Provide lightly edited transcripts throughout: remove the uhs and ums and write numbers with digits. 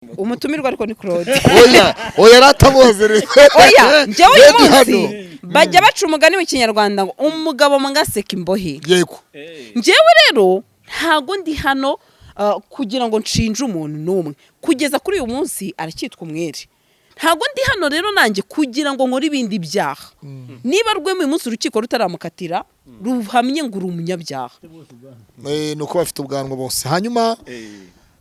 Umutumirwa ariko ni Claude. Oya, oya, yaratamuzi. Oya, njyewe uyu munsi bajya baca umugani mu Kinyarwanda ngo umugabo mwagaseka imbohe. Njyewe rero ntago ndi hano kugira ngo nshinje umuntu n'umwe. Kugeza kuri uyu munsi aracyitwa umwere. Ntago ndi hano rero nanjye kugira ngo nkore ibindi byaha. Niba Rwema uyu munsi urukiko rutaramukatira ruhamye ngo uri umunyabyaha. Ni uko bafite ubwanwa bose. Hanyuma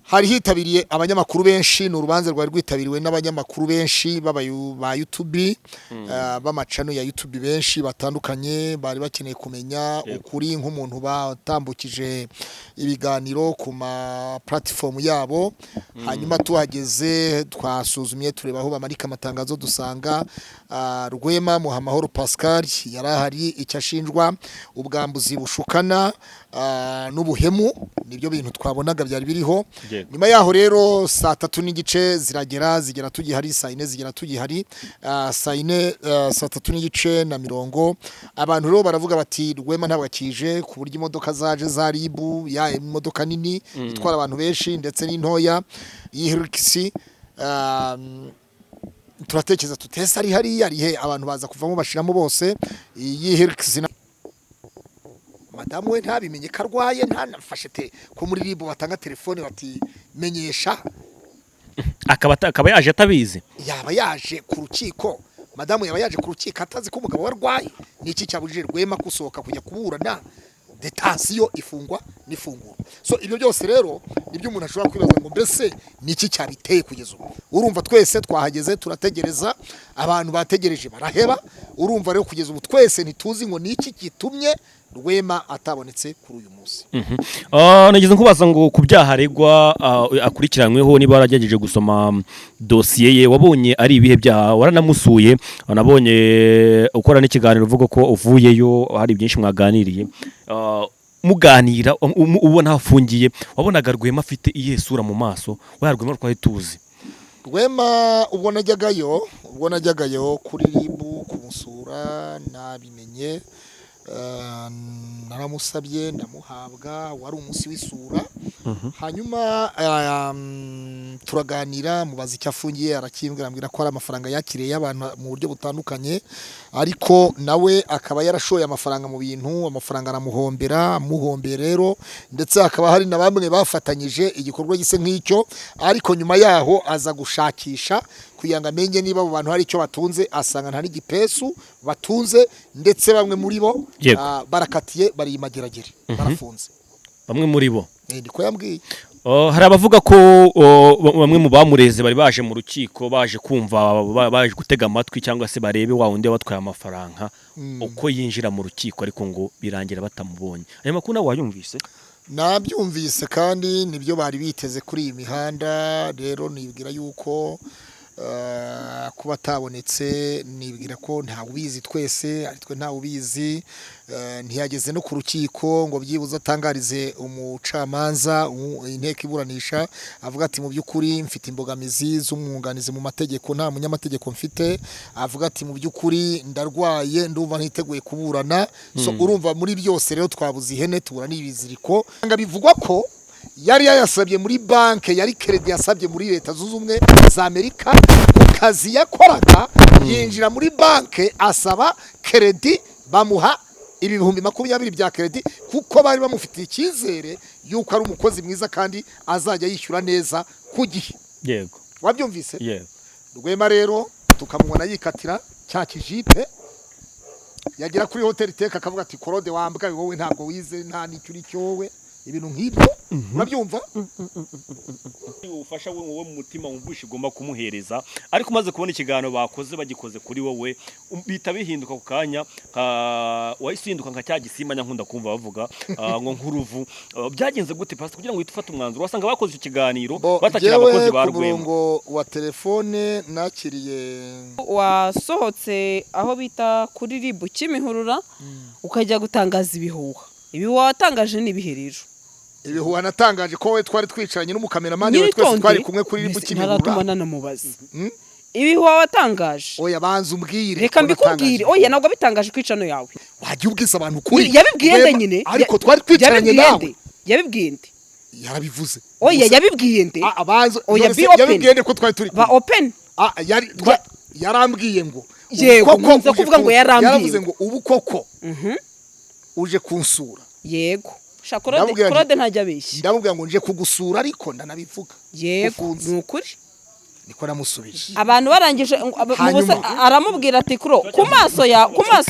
hari hitabiriye abanyamakuru benshi. Ni urubanza rwari rwitabiriwe n'abanyamakuru benshi ba YouTube, b'amacano ya YouTube benshi batandukanye, bari bakeneye kumenya ukuri nk'umuntu batambukije ibiganiro ku ma platform yabo. Hanyuma tuhageze twasuzumye, tureba aho bamanika amatangazo, dusanga Rwema Muhamahoro Pascal yari ahari. Icyo ashinjwa, ubwambuzi bushukana n'ubuhemu, nibyo bintu twabonaga byari biriho. Nyuma yaho rero 3:30 ziragera, zigera tugihari, saa 4 zigera tugihari, saa 4, 3:30, abantu rero baravuga bati Rwema ntabwo akije, ku buryo imodoka zaje za RIB, ya imodoka nini itwara abantu benshi ndetse n'intoya y'Hilux. Turatekereza tutese ari hariya, ari he? Abantu baza kuvamo bashiramo bose iyi Hilux. Madamu we ntabimenye ko arwaye, ntanafashe te ko muri RIB batanga telefone bati menyesha. Akaba yaje atabizi. Yaba yaje ku rukiko, madamu yaba yaje ku rukiko atazi ko umugabo we arwaye? Ni iki cyabujije Rwema gusohoka kujya kuburana? Détention, ifungwa n'ifunguro. So ibyo byose rero nibyo umuntu ashobora kwibaza ngo mbese ni iki cyabiteye kugeza ubu? Urumva twese twahageze turategereza, abantu bategereje baraheba. Urumva rero kugeza ubu twese ntituzi ngo ni iki gitumye Rwema atabonetse kuri uyu munsi. Nageze nkubaza ngo ku byaha aregwa, akurikiranyweho, niba waragerageje gusoma dosiye ye, wabonye ari ibihe byaha? Waranamusuye, wanabonye ukora n'ikiganiro uvuga ko uvuyeyo hari byinshi mwaganiriye. Muganira ubona afungiye, wabonaga Rwema afite iyihe sura mu maso? Wa Rwema twari tuzi. Rwema ubwo najyagayo kuri RIB kumusura, nabimenye, naramusabye ndamuhabwa, wari umunsi w'isura. Hanyuma turaganira, mubaza icyo afungiye, arakimbwira, ambwira ko ari amafaranga yakiriye y'abantu mu buryo butandukanye, ariko nawe akaba yarashoye amafaranga mu bintu, amafaranga aramuhombera. Amuhombeye rero, ndetse hakaba hari na bamwe bafatanyije igikorwa gisa nk'icyo, ariko nyuma yaho aza gushakisha kugira ngo amenye niba abo bantu hari icyo batunze, asanga nta n'igipesu batunze, ndetse bamwe muri bo barakatiye, bari imageragere, barafunze. Bamwe muri bo. Niko yambwiye. Oh, hari abavuga ko bamwe mu bamureze bari baje mu rukiko baje kumva, baje gutega amatwi cyangwa se barebe wa wundi wabatwaye amafaranga uko yinjira mu rukiko, ariko ngo birangira batamubonye. Ayo makuru nawe wayumvise? Nabyumvise, kandi nibyo bari biteze kuri iyi mihanda. Rero nibwira yuko kuba atabonetse, nibwira ko ntawe ubizi, twese ari twe ntawe ubizi. Ntiyageze no ku rukiko ngo byibuze atangarize umucamanza, inteko iburanisha, avuga ati mu by'ukuri mfite imbogamizi z'umwunganizi mu mategeko, nta munyamategeko mfite, avuga ati mu by'ukuri ndarwaye, ndumva ntiteguye kuburana. So urumva muri byose rero twabuze ihene tubura n'ibiziriko. Bivugwa ko yari yayasabye muri banke, yari crédit yasabye muri Leta Zunze Ubumwe za Amerika ku kazi yakoraga. Yinjira muri banke asaba crédit, bamuha 20,000 bya crédit, kuko bari bamufitiye icyizere yuko ari umukozi mwiza kandi azajya yishyura neza ku gihe. Wabyumvise? Yego. Rwema rero tukamubona yikatira cya kijipe, yagera kuri hoteli teka akavuga ati Claude wambwa wowe, ntabwo wize, nta n'icyo uri cyo wowe, ibintu nk'ibyo, urabyumva? Ubufasha wowe mu mutima wumvishe ugomba kumuhereza, ariko umaze kubona ikiganiro bakoze, bagikoze kuri wowe, bihita bihinduka ku kanya, wahise uhinduka nka cya gisimba nyankunda kumva bavuga ngo nk'uruvu. Byagenze gute, pastor, kugira ngo uhite ufate umwanzuro wasanga bakoze icyo kiganiro Bo, batakiri jyewe abakozi ba ku Rwema? murongo wa telefone nakiriye Wasohotse aho bita kuri RIB Kimihurura ukajya gutangaza ibihuha. Ibihuha watangaje ni ibihe rero? Ibihuha natangaje ko we twari twicaranye n'umukameramani we, twese Nyiritonde. twari kumwe kuri RIB Mbese Kimihurura. ntaratuma nanamubaza ibihuha watangaje. Oya, banza umbwire Reka ko mbikubwire. natangaje. Oya, ntabwo bitangaje ku icano yawe. Wajya ubwiza abantu ukuri. Yabibwiye nde Rwema, nyine? ariko twari twicaranye Yabibwiye nawe. nde? Yabibwiye nde? Yarabivuze. Oya, yabibwiye nde? Ah, abanza. Oya, None se be open. yabibwiye nde ko twari turi Ba kumwe? open. Ah, yarambwiye ngo ubu Yego, koko nkunze uje kuvuga ngo yarambwiye. Yaravuze ngo ubu koko uje kunsura. Yego sha, Claude. Ndamubwira nti- Claude ntajya abeshya. Ndamubwira ngo nje kugusura, ariko ndanabivuga. Yego. Ufunze. Ni ukuri. Niko namusubije. Abantu barangije mu Hanyuma. Aramubwira ati: "Kuro, ku maso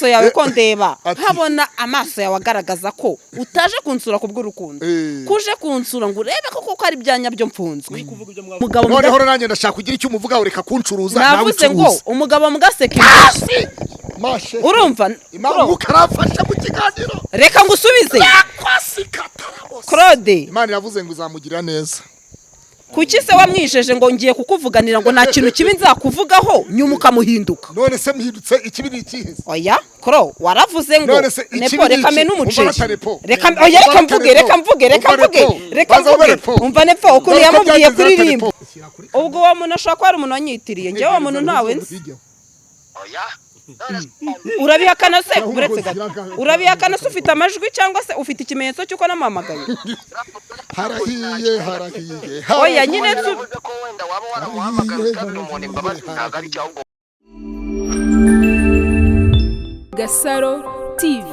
yawe ko ndeba Ati- nkabona amaso yawe agaragaza ko utaje kunsura ku bw'urukundo, kuje kunsura ngo urebe ko koko ari bya nyabyo mfunzwe." Umugabo Noneho rero nanjye ndashaka kugira icyo umuvugaho, reka kuncuruza nawe. Navuze ngo Ucuruza. umugabo mugaseka imbohe. Mashe. Urumva? Imana, Kuro, Umwuka aramfasha mu kiganiro. Reka ngusubize. Kwasikatarabose. Claude. Imana iravuze ngo izamugirira neza. Kuki se wamwijeje ngo ngiye kukuvuganira, ngo nta kintu kibi nzakuvugaho, nyuma ukamuhinduka? None se muhindutse, ikibi ni ikihe se? Oya Kuro, waravuze ngo None se ikibi Nepo ni reka iki? mene umuceri. Umva Nepo. Reka, oya, reka Umva mvuge. Nepo. Reka mvuge, reka Umva mvuge. Nepo. Reka Banza mvuge. wumve Nepo. Umva Nepo ukuntu Dore uko yamubwiye byagenze kuri na rimwe. Nepo. Ubwo uwo muntu ashobora kuba ari umuntu wanyitiriye. Njyewe uwo muntu ntawe nzi. Urabihakana se? Uretse gato, urabihakana se? Ufite amajwi cyangwa se ufite ikimenyetso cy'uko namuhamagaye? Harahiye, harahiye. Oya nyine Yaravuze ko wenda waba waramuhamagaye usabira umuntu imbabazi, ntabwo ari cyo, ahubwo Gasaro TV.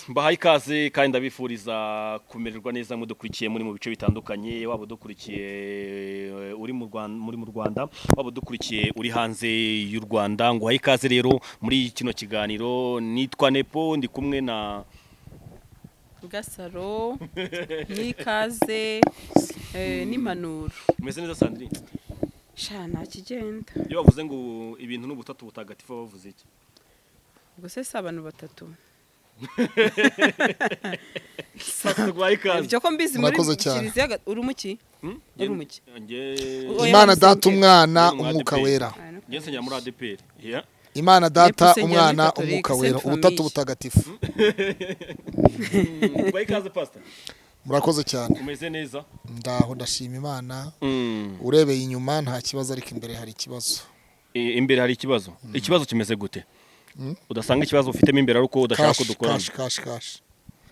Mbahaye ikaze kandi ndabifuriza kumererwa neza mudukurikiye muri mu bice bitandukanye, waba udukurikiye uri mu Rwanda, muri mu Rwanda, waba udukurikiye uri hanze y'u Rwanda, ngo uhaye ikaze rero muri kino kiganiro. Nitwa Nepo, ndi kumwe na Gasaro, n'ikaze n'impanuro. Umeze neza, Sandrine? Sha, nta kigenda. Iyo bavuze ngo ibintu ni ubutatu butagatifu, bavuze iki? Ubwo se si abantu batatu? Tuguhaye ikaze. Ibyo ko mbizi muri Murakoze cyane. kiliziya uri umuki? Hmm? Uri umuki? Nge Oya, Imana Data, bamusengera. Umwana, Ndi umu Umwuka ADPR. Wera. Nge nsengera muri ADPR. Yeah. Imana Data, Nepo usengera muri Umwana, Catholique, Umwuka Wera, Sainte ubutatu Famille. butagatifu. Tuguhaye ikaze, Pastor. Murakoze cyane. Umeze neza? Ndaho, ndashima Imana. Urebeye inyuma nta kibazo, ariko imbere hari ikibazo. Imbere hari ikibazo. Ikibazo kimeze gute? Udasanga ikibazo ufitemo imbere ari uko udashaka ko Cash. dukorana. Cash, cash, cash.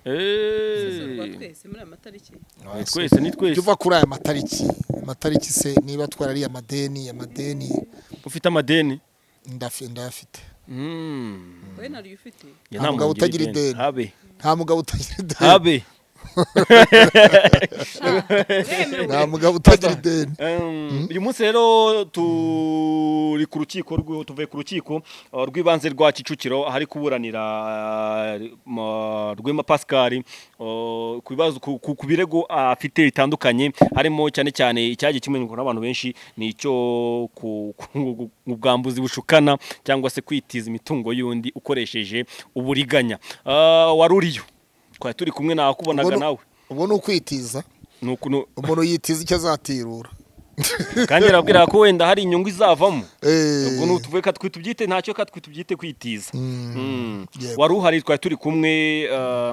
Twese muri aya matariki. Ni twese, ni twese. Jya uva kuri aya matariki, amatariki se niba twarariye amadeni, amadeni. Ufite amadeni? Ndayafite. Wowe ntaryo ufite? Njye Nta mugabo muntu ugira utagira ideni. Habe. Nta mugabo utagira ideni. Habe. Nta mugabo utagira ideni. Uyu munsi rero turi ku rukiko tuvuye ku rukiko rw'ibanze rwa Kicukiro, ahari kuburanira Rwema Pascal ku bibazo ku birego afite bitandukanye, harimo cyane cyane icyagiye kimenywa n'abantu benshi, ni icyo ku bwambuzi bushukana cyangwa se kwitiza imitungo y'undi ukoresheje uburiganya. Wari uriyo, twari turi kumwe, nakubonaga. Nawe Ubu ni ukwitiza. Ni Umuntu yitiza icyo azatirura. Kandi arabwira ko wenda hari inyungu izavamo. Ubwo nutuvuye ka tubyite ntacyo, ka tubyite kwitiza. Yego. Wari uhari, twari turi kumwe,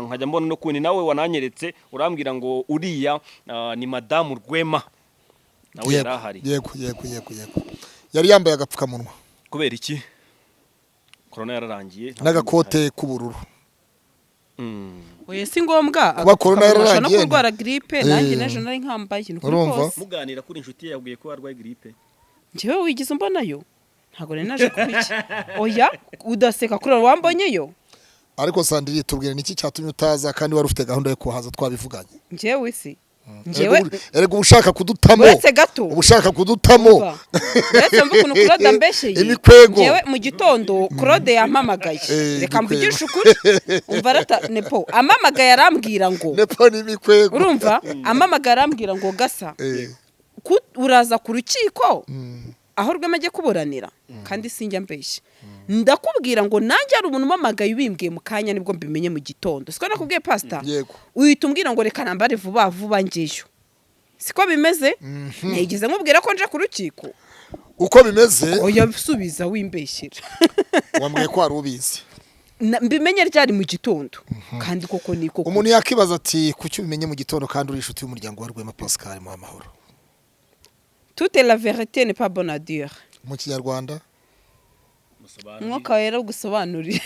nkajya mbona no kundi nawe wananyeretse, urambwira ngo uriya ni madamu Rwema, nawe yari ahari. Yego, yari yambaye agapfukamunwa. Kubera iki? Corona yararangiye. N'agakote k'ubururu. Oya, si ngombwa. Kuba corona Agapfukamunwa, ushobora no yararangiye, kurwara grippe. Nanjye n'ejo nari nkambaye, ni ukuri Urumva? kose. Muganira kuri inshuti ye, yabwiye ko arwaye grippe. Njyewe wigize umbonayo? Ntabwo nari naje kuba iki. Oya, udaseka kuri wambonyeyo. Ariko Sandrine, tubwire, niki cyatumye utaza kandi wari ufite gahunda yo kuhaza, twabivuganye? Njyewe si njyewe. Erega uba ushaka kudutamo. Uretse gato. Uba ushaka kudutamo. Umva. Uretse mvuga ukuntu Claude ambeshyeye. Imikwego. Njyewe mu gitondo Claude yampamagaye. Reka Imikwego. mvugishe ukuri. Umva rata Nepo, amamagaye arambwira ngo Nepo n'imikwego. Urumva, amamagaye arambwira ngo: "Gasa, uraza ku rukiko aho Rwema ajya kuburanira?" Kandi sinjya mbeshya, ndakubwira ngo nanjye hari umuntu umamagaye ubimbwiye mu kanya, nibwo mbimenye mu gitondo. Siko nakubwiye, Pasita? Yego. Uhita umbwira ngo reka nambare vuba vuba ngeyo. Siko bimeze? Nigeze nkubwira ko nje ku rukiko? Uko bimeze. Oya, subiza, wimbeshyera. Wambwiye ko wari ubizi. Mbimenye ryari? Mu gitondo. Kandi koko ni koko. Umuntu yakibaza ati: "Kuki ubimenye mu gitondo kandi uri inshuti y'umuryango wa Rwema Pascal mu amahoro?" Toute la vérité n'est pas bonne à dire. Mu Kinyarwanda? Umwuka Wera ugusobanurire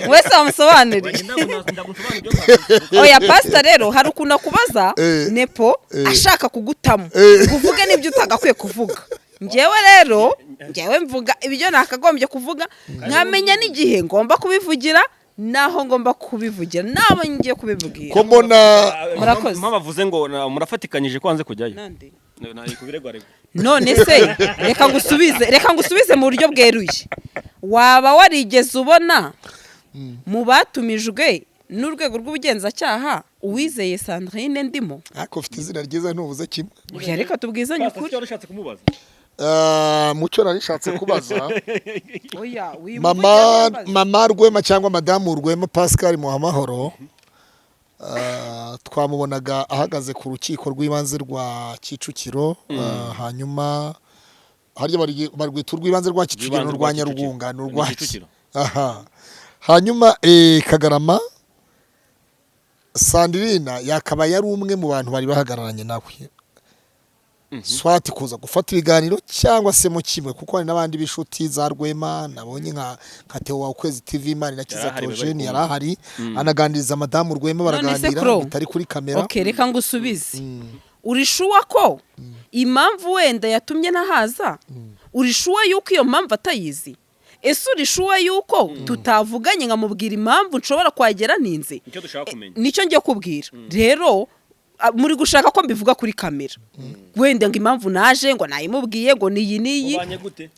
wese wamusobanurire. Oya, pasita, rero hari ukuntu akubaza nepo ashaka kugutamo ngo uvuge n'ibyo utagakwiye kuvuga. Njyewe rero, njyewe mvuga ibyo nakagombye kuvuga, nkamenya n'igihe ngomba kubivugira, n'aho ngomba kubivugira, n'abo ngiye kubibwira. Ko mbona Murakoze. Impamvu avuze ngo murafatikanyije ko wanze kujyayo. Nande? Ni ku birego aregwa. None se reka ngusubize mu buryo bweruye: waba warigeze ubona mu batumijwe n'urwego rw'ubugenzacyaha Uwizeye Sandrine ndimo? Ariko ufite izina ryiza, ntubuze kimwe. Oya, reka tubwizanye Pastor, ukuri. icyo wari ushatse kumubaza? Mucyo nari nishatse kubaza Oya, mama, mama Rwema cyangwa madamu Rwema Pascal Muhamahoro, twamubonaga ahagaze ku rukiko rw'ibanze rwa Kicukiro, hanyuma harya barwita urw'ibanze rwa Kicukiro Urw'ibanze n'urwa rwa Kicukiro. Nyarugunga ni Ni urwa Kicukiro. Aha, hanyuma Kagarama, Sandrina yakaba yari umwe mu bantu bari bahagararanye nawe, swati kuza gufata ibiganiro cyangwa se mu kimwe, kuko hari n'abandi b'inshuti za Rwema nabonye nka Theo wa Ukwezi TV, Imana Irakiza Yarahari, bari Theogene kumwe. yarahari, anaganiriza madamu Rwema, None se baraganira Kuro? bitari kuri kamera. Ok, reka ngusubize. Uri sure ko impamvu wenda yatumye ntahaza, uri sure yuko iyo mpamvu atayizi? Ese uri sure yuko tutavuganye nkamubwira impamvu nshobora kuhagera ntinze? Icyo dushaka kumenya. Nicyo ngiye kubwira rero, muri gushaka ko mbivuga kuri kamera, wenda ngo impamvu naje ngo nayimubwiye ngo niyi niyi. Ubanye gute?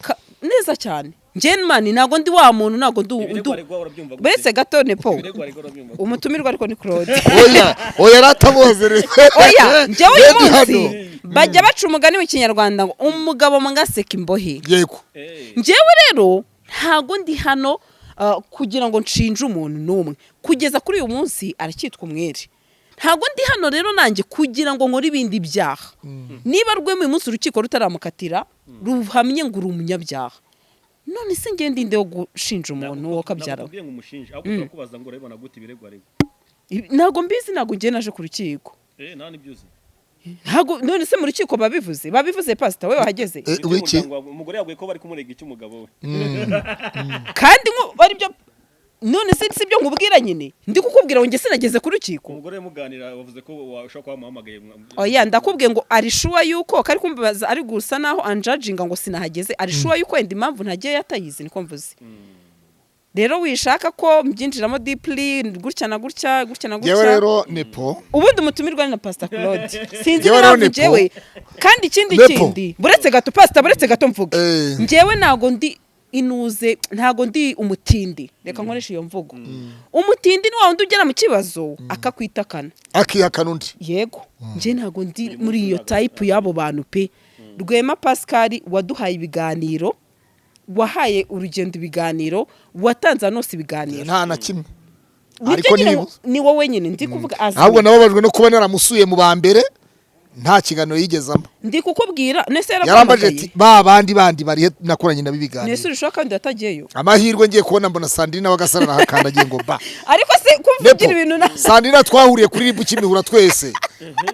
Neza cyane. Njye man, ntabwo ndi wa muntu, ntabwo ndi Ibirego aregwa urabyumva gute? Mbese gato, nepo. Ibirego aregwa urabyumva gute? Umutumirwa ariko ni Claude. Oya, oya, yaratamuzi. Oya, njyewe uyu munsi bajya baca umugani mu Kinyarwanda ngo umugabo mwagaseka imbohe. Njyewe rero ntabwo ndi hano kugira ngo nshinje umuntu n'umwe. Kugeza kuri uyu munsi aracyitwa umwere. Ntabwo ndi hano rero nanjye kugira ngo nkore ibindi byaha. Niba Rwema uyu munsi urukiko rutaramukatira ruhamye ngo uri umunyabyaha, none se ngende ndinde wo gushinja umuntu wo kabyara? Ntabwo ngo umushinje, ahubwo turakubaza ngo urabibona gute ibirego aregwa? Ntabwo mbizi, ntabwo ngiye naje ku rukiko. Nta n'ibyo uzi. Ntabwo. None se mu rukiko babivuze? Pasita, we wahageze? Wiki? Umugore yaguye ko bari kumurega iki umugabo we. Kandi ari byo. None se si byo nkubwira nyine? Ndi kukubwira ngo njye sinageze ku rukiko. Umugore muganira wavuze ko ushobora kuba wamuhamagaye. Oya, ndakubwiye ngo ari sure yuko kari kumbaza, ari gusa naho anjudginga ngo sinahageze. Ari sure yuko wenda impamvu ntagiye yatayizi, niko mvuze. Rero wishaka ko mbyinjiramo deeply gutya na gutya, gutya na Yewe gutya. rero nepo. Ubundi umutumirwa ni na Pastor Claude, sinzi Njyewe rero impamvu Nepo. njyewe. Kandi ikindi Nepo. kindi, buretse gato pastor, buretse gato mvuge. Njyewe ntago ndi inuze, ntago ndi umutindi, reka nkoresha iyo mvugo. Umutindi ni wa wundi ugera mu kibazo akakwitakana, akihakana undi. Yego, njye ntago ndi muri iyo type y'abo bantu pe. Rwema Pascal waduhaye ibiganiro, wahaye urugendo ibiganiro, watanze ahantu hose ibiganiro. Nta na kimwe. Nibyo. Ariko Nyine niba ni wowe nyine ndi kuvuga ahubwo nababajwe no kuba naramusuye mu ba mbere, nta kiganiro yigezamo. Ndi kukubwira, nese Yarambaje yaraguhamagaye? ati: "Ba bandi bandi barihe nakoranye nabo ibiganiro?" Nese urushaho kandi yatagiyeyo? Amahirwe ngiye kubona mbona Sandrine w'Agasaro arahakandagiye ngo ba. Ariko se Nepo, kumvugira ibintu na Sandrine twahuriye kuri RIB Kimihura twese.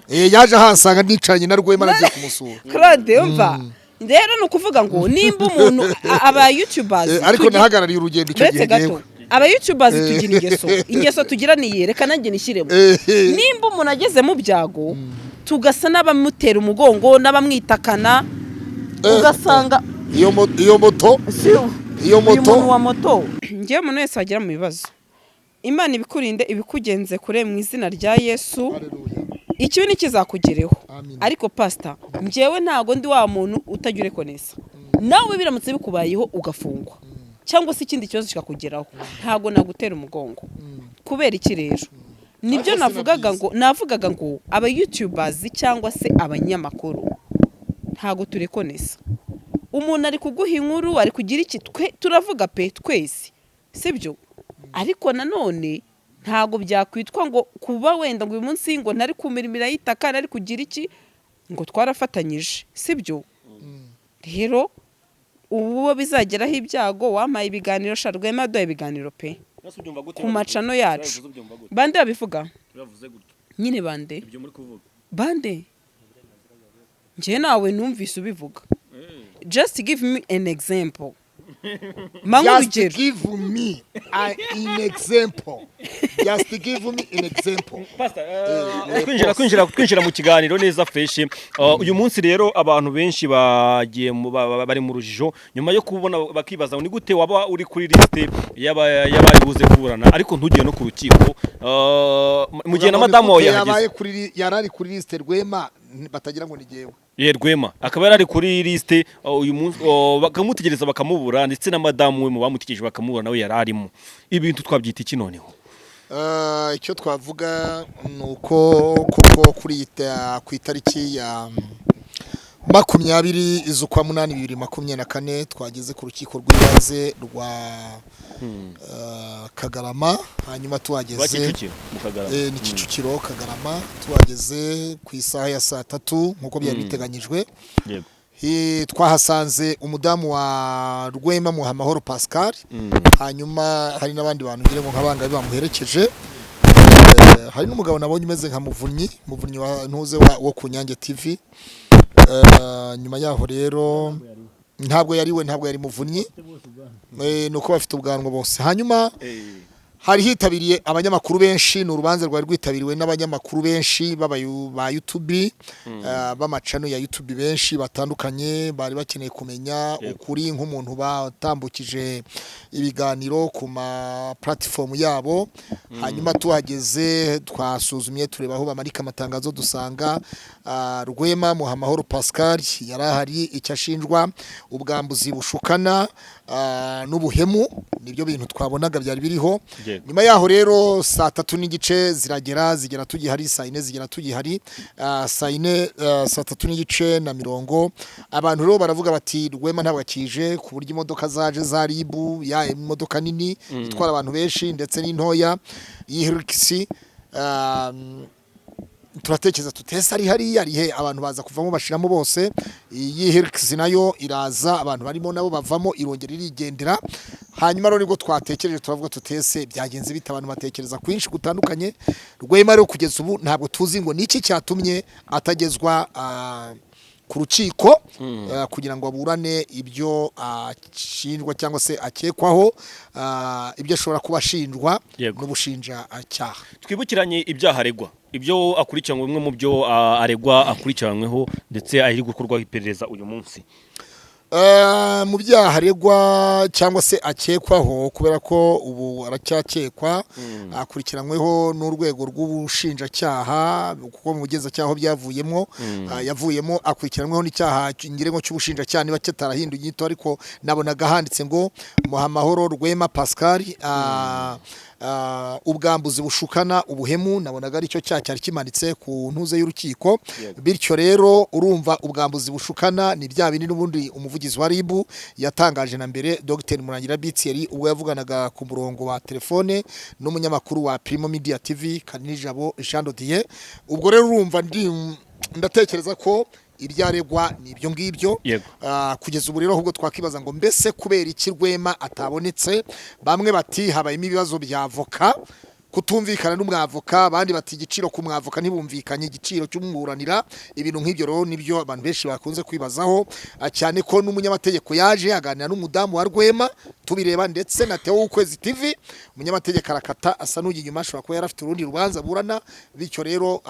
Yaje ahansanga nicaranye na Rwema, nagiye kumusura. Claude, umva rero, ni ukuvuga ngo nimba umuntu aba youtubers Ariko nahagarariye urugendo icyo uretse gihe gato, ngewe. Aba youtubers tugira ingeso. Ingeso tugira ni iyihe? Reka nanjye nishyiremo. Nimba umuntu ageze mu byago, tugasa n'abamutera umugongo n'abamwitakana, ugasanga Iyo moto si iyo uyu moto muntu wa moto. Ngewe umuntu wese wagera mu bibazo, Imana ibikurinde, ibikugenze kure mu izina rya Yesu. Hallelujah. Ikibi ntikizakugereho. Amin. Ariko pasita, njyewe ntabwo ndi wa muntu utagira urekonesa. Nawe biramutse bikubayeho ugafungwa cyangwa se ikindi kibazo kikakugeraho, ntabwo nagutera umugongo. Kubera iki rero? Nibyo Ariko si na navugaga byiza. ngo navugaga ngo aba youtubers cyangwa se abanyamakuru ntabwo turekonesa. Umuntu ari kuguha inkuru, ari kugira iki, twe turavuga pe twese, sibyo? Ariko nanone ntabwo byakwitwa ngo kuba wenda ngo uyu munsi ngo ntari ku mirimo irayitaka, ntari kugira iki, ngo twarafatanyije, sibyo? Rero ubu bizageraho ibyago, wampaye ibiganiro sha. Rwema yaduhaye ibiganiro pe ku macano yacu. Bande babivuga nyine? Bande bande? Njye nawe numvise ubivuga. Just give me an example. Mpa Just nk'urugero. give me an example. Just give me an example. Pastor, twinjira mu kiganiro neza fresh. Uyu munsi rero abantu benshi bagiye bari mu rujijo nyuma yo kubona, bakibaza ngo ni gute waba uri kuri liste y'abari buze kuburana ariko ntugire no ku rukiko, mu gihe na madamu wawe yahageze. Yabaye kuri yarari kuri liste Rwema, batagira ngo ni jyewe. Ye, Rwema akaba yari ari kuri liste uyu munsi, bakamutegereza bakamubura, ndetse na madamu we mu bamutegereje bakamubura nawe yari arimo. Ibintu twabyita iki noneho? Icyo twavuga ni uko koko kuri ku itariki ya 20 z'ukwa 8 2024 twageze ku rukiko rw'ibanze rwa Kagarama, hanyuma rwa tuhageze Kicukiro mu Kagarama. Ni Kicukiro Kagarama. Tuhageze ku isaha ya saa 3 nk'uko byari biteganyijwe. Twahasanze umudamu wa Rwema Muhamahoro Pascal, hanyuma hari n'abandi bantu ngira ngo nk'abangabe bamuherekeje. Hari n'umugabo nabonye umeze nka Muvunyi wa ntuze wo ku Nyange TV. Nyuma yaho rero ntabwo yari we, ntabwo yari Muvunyi, nuko bafite ubwanwa bose. Hanyuma hari hitabiriye abanyamakuru benshi. Ni urubanza rwari rwitabiriwe n'abanyamakuru benshi ba YouTube, b'amacano ya YouTube benshi batandukanye, bari bakeneye kumenya ukuri nk'umuntu batambukije ibiganiro ku ma platform yabo. Hanyuma tuhageze twasuzumye, tureba aho bamanika amatangazo, dusanga Rwema Muhamahoro Pascal yari ahari. Icyo ashinjwa, ubwambuzi bushukana n'ubuhemu, nibyo bintu twabonaga byari biriho. Nyuma yaho rero saa 3:30 ziragera, zigera tugihari, saa 4 zigera tugihari, saa 4, saa 3:30 abantu rero baravuga bati Rwema ntabwo akije, ku buryo imodoka zaje za RIB, ya imodoka nini itwara abantu benshi ndetse n'intoya y'Hilux. Turatekereza tutese ari hariya ari he? Abantu baza kuvamo bashiramo bose. Iyi Hilux nayo iraza, abantu barimo nabo bavamo, irongera irigendera. Hanyuma rero nibwo twatekereje, turavuga tutese byagenze bite? Abantu batekereza kwinshi gutandukanye. Rwema rero kugeza ubu ntabwo tuzi ngo niki cyatumye atagezwa ku rukiko kugira ngo aburane ibyo ashinjwa cyangwa se akekwaho, ibyo ashobora kuba ashinjwa n'ubushinjacyaha. Twibukiranye ibyaha aregwa, ibyo akurikiranywe, bimwe mu byo aregwa, akurikiranyweho ndetse ari gukorwaho iperereza uyu munsi. Mu byaha aregwa cyangwa se akekwaho, kubera ko ubu aracyakekwa, akurikiranyweho n'urwego rw'ubushinjacyaha, kuko mu bugenzacyaha byavuyemo, yavuyemo akurikiranyweho n'icyaha ngirego cy'ubushinjacyaha, niba kitarahinduye inyito, ariko nabonaga handitse ngo Muhamahoro Rwema Pascal, ubwambuzi bushukana, ubuhemu. Nabonaga aricyo cyaha cyari kimanitse ku ntuze y'urukiko. Bityo rero urumva ubwambuzi bushukana ni bya bindi n'ubundi umuvugizi wa RIB yatangaje na mbere, Dr Murangira Bitieri, ubwo yavuganaga ku murongo wa telefone n'umunyamakuru wa Primo Media TV Karinijabo Jean Dodier. Ubwo rero urumva ndatekereza ko ibyaregwa ni ibyo ngibyo. Kugeza ubu rero ahubwo twakibaza ngo mbese kubera iki Rwema atabonetse? Bamwe bati habayemo ibibazo bya avoka, kutumvikana n'umwavoka, abandi bati igiciro ku mwavoka ntibumvikanye, igiciro cy'umwuranira, ibintu nk'ibyo. Rero nibyo abantu benshi bakunze kwibazaho, cyane ko n'umunyamategeko yaje aganira n'umudamu wa Rwema tubireba, ndetse na Theo Ukwezi TV. Umunyamategeko arakata asa n'ujya inyuma, ashobora kuba yarafite urundi rubanza burana. Bityo rero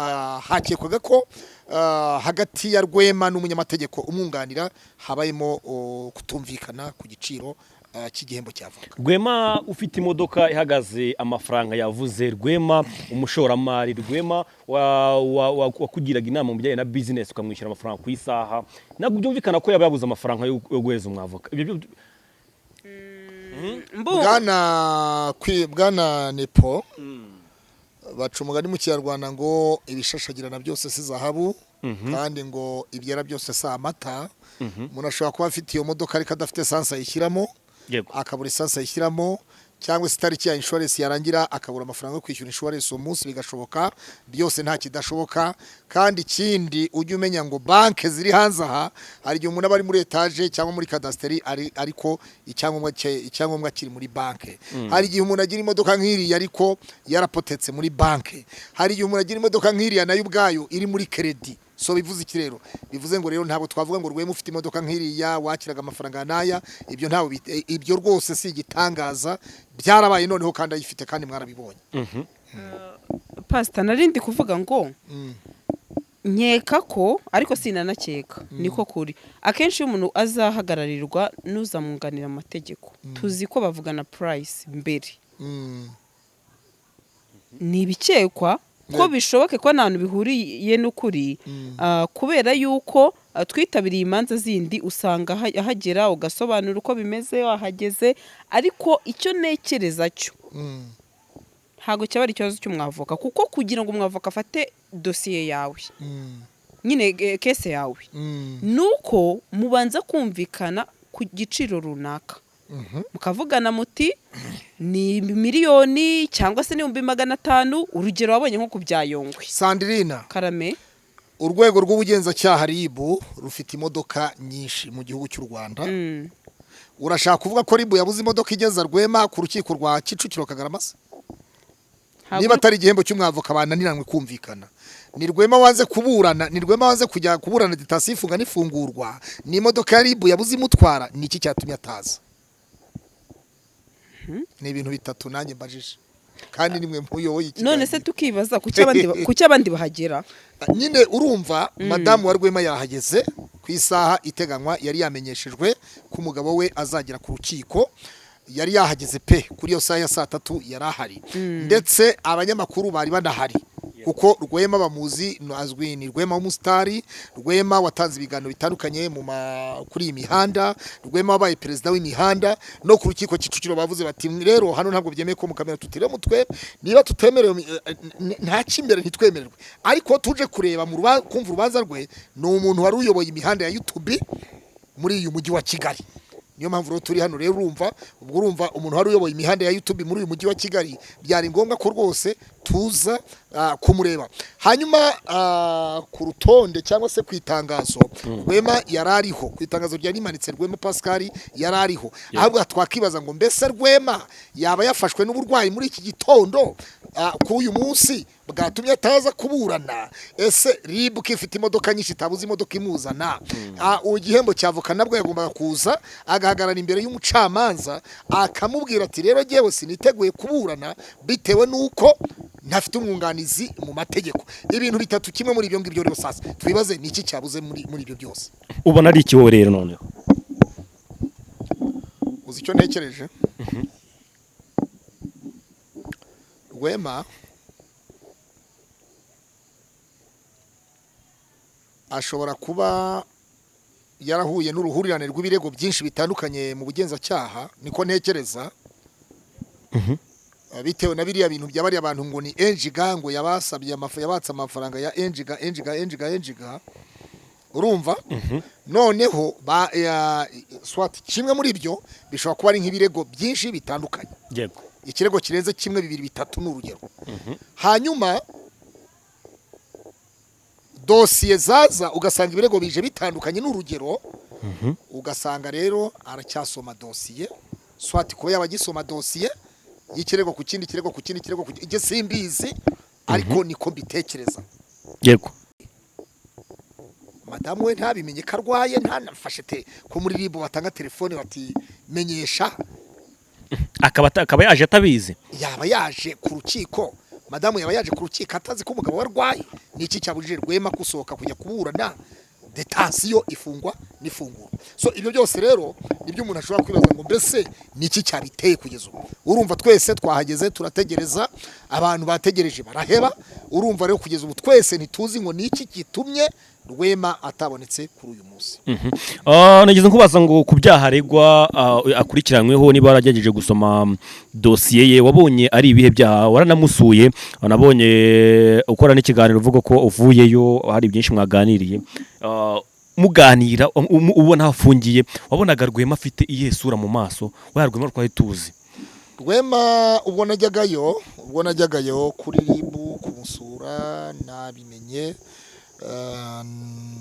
hakekwaga ko hagati ya Rwema n'umunyamategeko umwunganira habayemo kutumvikana ku giciro cy'igihembo cya avoka. Rwema ufite imodoka ihagaze amafaranga yavuze, Rwema umushoramari, Rwema wakugiraga inama mu bijyanye na business ukamwishyura amafaranga ku isaha, ntabwo byumvikana ko yaba yabuze amafaranga yo guheza umwavoka. Ibyo Bwana Nepo, baca umugani mu Kinyarwanda ngo ibishashagirana byose si zahabu, kandi ngo ibyera byose si amata. Umuntu ashobora kuba afite iyo modoka ariko adafite esanse ayishyiramo, akabura esanse ayishyiramo, cyangwa se itariki ya insurance yarangira akabura amafaranga yo kwishyura insurance uwo munsi. Bigashoboka byose, nta kidashoboka. Kandi ikindi ujye umenya ngo banke ziri hanze aha, hari igihe umuntu aba ari muri etaje cyangwa muri kadasiteri ariko icyangombwa kiri muri banke. Hari igihe umuntu agira imodoka nk'iriya ariko yarapotetse muri banke. Hari igihe umuntu agira imodoka nk'iriya nayo ubwayo iri muri crédit. So bivuze iki rero? Bivuze ngo rero ntabwo twavuga ngo Rwema ufite imodoka nk'iriya wakiraga amafaranga n'aya, ibyo ntabwo ibyo rwose si igitangaza, byarabaye noneho kandi ayifite kandi mwarabibonye. Pasita, narindi kuvuga ngo nkeka ko, ariko sinanakeka, niko kuri, akenshi iyo umuntu azahagararirwa n'uzamwunganira amategeko, tuzi ko bavugana price mbere. Ni ibikekwa ko bishoboke ko nta hantu bihuriye n'ukuri, kubera yuko twitabiriye imanza zindi, usanga ahagera ugasobanura uko bimeze wahageze. Ariko icyo ntekereza cyo, ntabwo cyaba ari ikibazo cy'umwavoka, kuko kugira ngo umwavoka afate dosiye yawe, nyine case yawe, nuko mubanza kumvikana ku giciro runaka, mukavugana muti ni miliyoni cyangwa se n'500,000, urugero wabonye nko ku bya Yongwe. Sandrina. Karame. Urwego rw'ubugenzacyaha RIB rufite imodoka nyinshi mu gihugu cy'u Rwanda. Urashaka kuvuga ko RIB yabuze imodoka igeza Rwema ku rukiko rwa Kicukiro Kagarama se? Ntabwo. Niba atari igihembo cy'umwavoka bananiranywe kumvikana, ni Rwema wanze kuburana, ni Rwema wanze kujya kuburana détention, ifunga n'ifungurwa, ni imodoka ya RIB yabuze imutwara, ni iki cyatumye ataza? Ni ibintu bitatu nanjye mbajije, kandi nimwe muyoboye ikiganiro. None se tukibaza kuki abandi bahagera? Nyine urumva, madamu wa Rwema yahageze ku isaha iteganywa, yari yamenyeshejwe ko umugabo we azagera ku rukiko. Yari yahageze pe, kuri iyo saha ya saa 3 yari ahari, ndetse abanyamakuru bari banahari, kuko Rwema bamuzi, azwi, ni Rwema w'umusitari, Rwema watanze ibiganiro bitandukanye kuri iyi mihanda, Rwema wabaye perezida w'imihanda. No ku rukiko Kicukiro bavuze bati: "Rero hano ntabwo byemeye ko mukamera tutire mutwe, niba tutemerewe nta cy'imbere ntitwemererwe." Ariko tuje kureba mu kumva urubanza rwe, ni umuntu wari uyoboye imihanda ya YouTube muri uyu mujyi wa Kigali. Niyo mpamvu rero turi hano. Rero urumva, ubwo urumva umuntu wari uyoboye imihanda ya YouTube muri uyu mujyi wa Kigali, byari ngombwa ko rwose tuza kumureba. Hanyuma ku rutonde cyangwa se ku itangazo, Rwema yari ariho. Ku itangazo ryari rimanitse, Rwema Pascal yari ariho. Ahubwo twakibaza ngo mbese Rwema yaba yafashwe n'uburwayi muri iki gitondo kuri uyu munsi bwatumye ataza kuburana? Ese RIB ko ifite imodoka nyinshi itabuze imodoka imuzana? Igihembo cy'avoka nabwo yagombaga kuza agahagarara imbere y'umucamanza, akamubwira ati: "Rero jyewe siniteguye kuburana bitewe n'uko ntafite umwunganizi mu mategeko." Ibintu bitatu, kimwe muri ibyo ngibyo. Rero sasa twibaze ni iki cyabuze muri ibyo byose. Ubona ari iki wowe rero noneho? Uzi icyo ntekereje? Rwema ashobora kuba yarahuye n'uruhurirane rw'ibirego byinshi bitandukanye mu bugenzacyaha, niko ntekereza. Bitewe na biriya bintu bya bariya bantu ngo ni enjiga, ngo yabasabye yabatse amafaranga ya enjiga, enjiga, enjiga, enjiga, urumva? Noneho swat kimwe muri ibyo bishobora kuba ari nk'ibirego byinshi bitandukanye, ikirego kirenze kimwe, bibiri, bitatu, ni urugero. Hanyuma dosiye zaza ugasanga ibirego bije bitandukanye, ni urugero. Ugasanga rero aracyasoma dosiye, swat kuba yaba agisoma dosiye y'ikirego ku kindi kirego ku kindi kirego ku kindi, simbizi, ariko niko mbitekereza. Madamu we ntabimenye ko arwaye, ntanafashe te ko muri RIB batanga telefone bati: "Menyesha." Akaba yaje atabizi. Yaba yaje ku rukiko, madamu yaba yaje ku rukiko atazi ko umugabo we arwaye? Ni iki cyabujije Rwema gusohoka kujya kuburana détention, ifungwa n'ifunguro? So ibyo byose rero nibyo umuntu ashobora kwibaza ngo mbese ni iki cyabiteye kugeza ubu. Urumva twese twahageze turategereza, abantu bategereje baraheba. Urumva rero kugeza ubu twese ntituzi ngo ni iki gitumye Rwema atabonetse kuri uyu munsi. Nageze nkubaza ngo ku byaha aregwa, akurikiranyweho, niba waragerageje gusoma dosiye ye, wabonye ari ibihe byaha? Waranamusuye, wanabonye ukora n'ikiganiro uvuga ko uvuyeyo hari byinshi mwaganiriye. Muganira ubona afungiye, wabonaga Rwema afite iyihe sura mu maso, wa Rwema twari tuzi? Rwema ubwo najyagayo kuri RIB kumusura, nabimenye.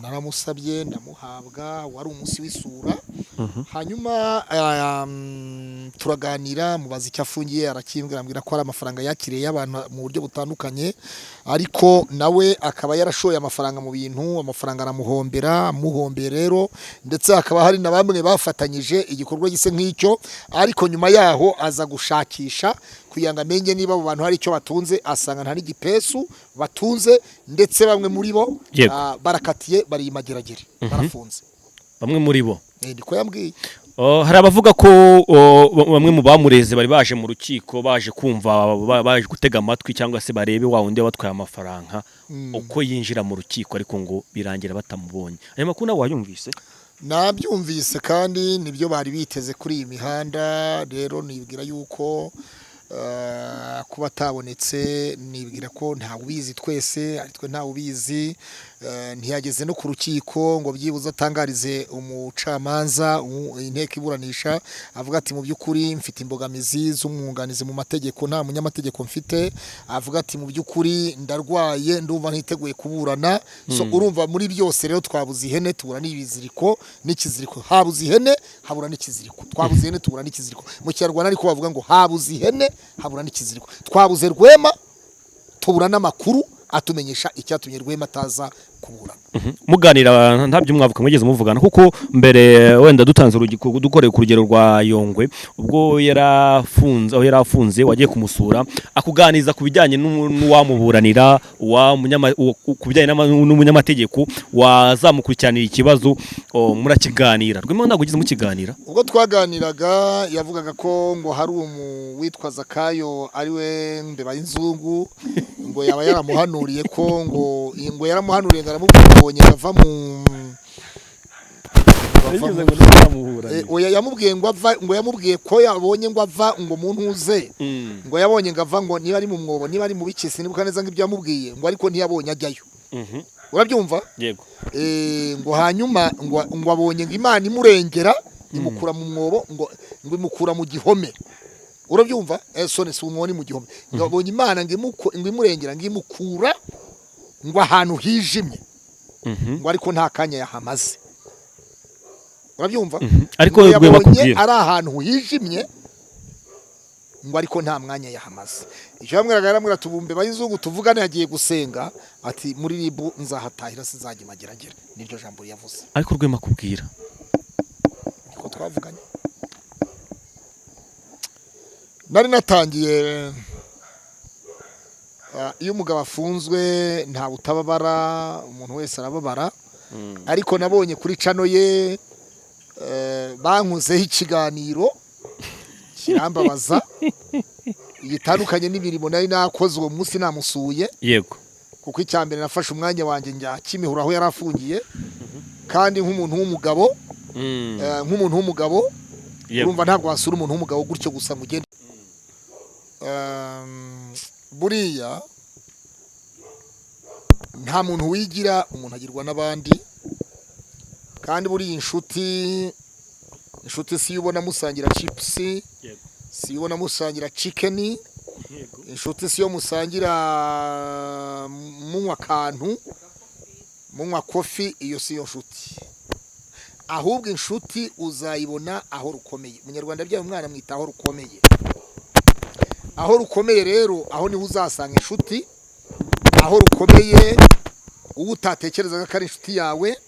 Naramusabye ndamuhabwa, wari umunsi w'isura. Hanyuma turaganira, mubaza icyo afungiye, arakimbwira, ambwira ko ari amafaranga yakiriye y'abantu mu buryo butandukanye, ariko nawe akaba yarashoye amafaranga mu bintu, amafaranga aramuhombera. Amuhombeye rero, ndetse hakaba hari na bamwe bafatanyije igikorwa gisa nk'icyo, ariko nyuma yaho aza gushakisha kugira ngo amenye niba abo bantu hari icyo batunze, asanga nta n'igipesu batunze, ndetse bamwe muri bo barakatiye, bari imageragere, barafunze. Bamwe muri bo? Niko yambwiye. Oh, hari abavuga ko bamwe mu bamureze bari baje mu rukiko, baje kumva, baje gutega amatwi cyangwa se barebe wa wundi wabatwaye amafaranga uko yinjira mu rukiko, ariko ngo birangira batamubonye. Ayo makuru nawe wayumvise? Nabyumvise, kandi nibyo bari biteze kuri iyi mihanda. Rero nibwira yuko kuba atabonetse, nibwira ko ntawe ubizi, twese ari twe ntawe ubizi. Ntiyageze no ku rukiko ngo byibuze atangarize umucamanza, inteko iburanisha, avuga ati: "Mu by'ukuri mfite imbogamizi z'umwunganizi mu mategeko, nta munyamategeko mfite." Avuga ati: "Mu by'ukuri ndarwaye, ndumva ntiteguye kuburana." So urumva muri byose rero twabuze ihene, tubura n'ibiziriko n'ikiziriko. Habuze ihene, habura n'ikiziriko. Twabuze ihene, tubura n'ikiziriko. Mu Kinyarwanda ariko bavuga ngo habuze ihene, habura n'ikiziriko. Twabuze Rwema, tubura n'amakuru atumenyesha icyatumye Rwema ataza kuburana. Muganira ntabyo mwavuga, mwigeze muvugana? Kuko mbere wenda dutanze urugero, dukoreye ku rugero rwa Yongwe, ubwo yarafunze, aho yari afunze wagiye kumusura akuganiza ku bijyanye n'uwamuburanira, ku bijyanye n'umunyamategeko wazamukurikiranira ikibazo, murakiganira. Rwema ntabwo ugeze mukiganira? Ubwo twaganiraga yavugaga ko ngo hari umu witwa Zakayo, ariwe mbeba y'inzungu, ngo yaba yaramuhanuriye ko ngo yaramuhanuriye, ngo aramubwira ngo ava mu ngo oya, yamubwiye ngo ava, ngo yamubwiye ko yabonye ngo ava ngo mu ntuze, ngo yabonye ngo ava ngo niba ari mu mwobo, niba ari mu biki, sinibuka neza ngo ibyo yamubwiye, ngo ariko ntiyabonye ajyayo. Urabyumva? Yego. Ngo hanyuma ngo abonye ngo Imana imurengera, imukura mu mwobo, ngo imukura mu gihome. Urabyumva? Sone si umwobo, ni mu gihome. Ngo abonye Imana ngo imurengera, ngo imukura ngo ahantu hijimye, ngo ariko nta kanya yahamaze. Urabyumva? Ariko Ngo Rwema yabonye akubwira ari ahantu hijimye, ngo ariko nta mwanya yahamaze. Icyo yamwiraga, yaramwira tubumbe bayizungu tuvugane, yagiye gusenga, ati: "Muri RIB nzahatahira, sinzajya imageragere." Niryo jambo yavuze. Ariko Rwema akubwira? Niko twavuganye. Nari natangiye, iyo umugabo afunzwe ntawe utababara, umuntu wese arababara. Ariko nabonye kuri channel ye bankozeho ikiganiro kirambabaza, gitandukanye n'imirimo nari nakoze uwo munsi namusuye. Kuko icya mbere nafashe umwanya wanjye njya Kimihurura aho yari afungiye, kandi nk'umuntu w'umugabo, nk'umuntu w'umugabo, urumva ntabwo wasura umuntu w'umugabo gutyo gusa ngo ugende. Buriya nta muntu wigira, umuntu agirwa n'abandi. Kandi buriya inshuti si iyo ubona musangira chips, si iyo ubona musangira chicken. Inshuti si iyo musangira munywa akantu, munywa coffee, iyo si yo nshuti. Ahubwo inshuti uzayibona aho rukomeye. Umunyarwanda abyaye umwana amwita aho rukomeye. Aho rukomeye rero, aho niho uzasanga inshuti. Aho rukomeye, uwo utatekerezaga ko ari inshuti yawe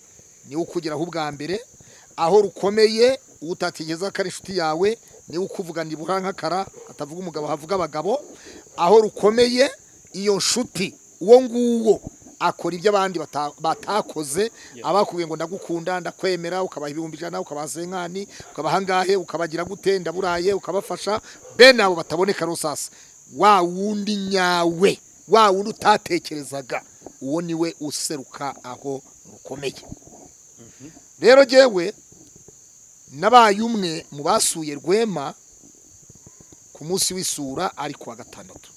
niwe ukugeraho ubwa mbere. Aho rukomeye, uwo utatekerezaga ko ari inshuti yawe niwe ukuvuga nibura nk'akara atavuga umugabo, havuga abagabo. Aho rukomeye, iyo nshuti, uwo nguwo akora ibyo abandi batakoze. Abakubwiye ngo ndagukunda, ndakwemera, ukabaha 100,000, ukabaha 50, ukabaha angahe, ukabagira gute, ndaburaye, ukabafasha, bene abo bataboneka. Rero sasa wa wundi nyawe, wa wundi utatekerezaga, uwo niwe useruka aho rukomeye. Rero jyewe nabaye umwe mu basuye Rwema ku munsi w'isura, ari kuwa gatandatu.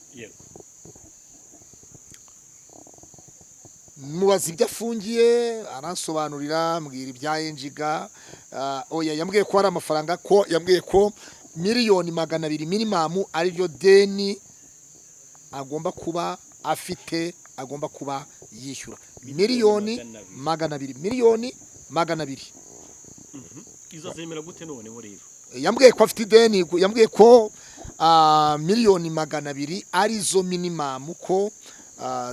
Mubaza ibyo afungiye, aransobanurira, ambwira ibya enjiga. Oya, yambwiye ko hari amafaranga, ko yambwiye ko 200,000,000 minimum ariryo deni agomba kuba afite, agomba kuba yishyura. Miliyoni 200, miliyoni 200. Izo zemera gute noneho rero? Yambwiye ko afite ideni, yambwiye ko miliyoni 200 arizo minimum ko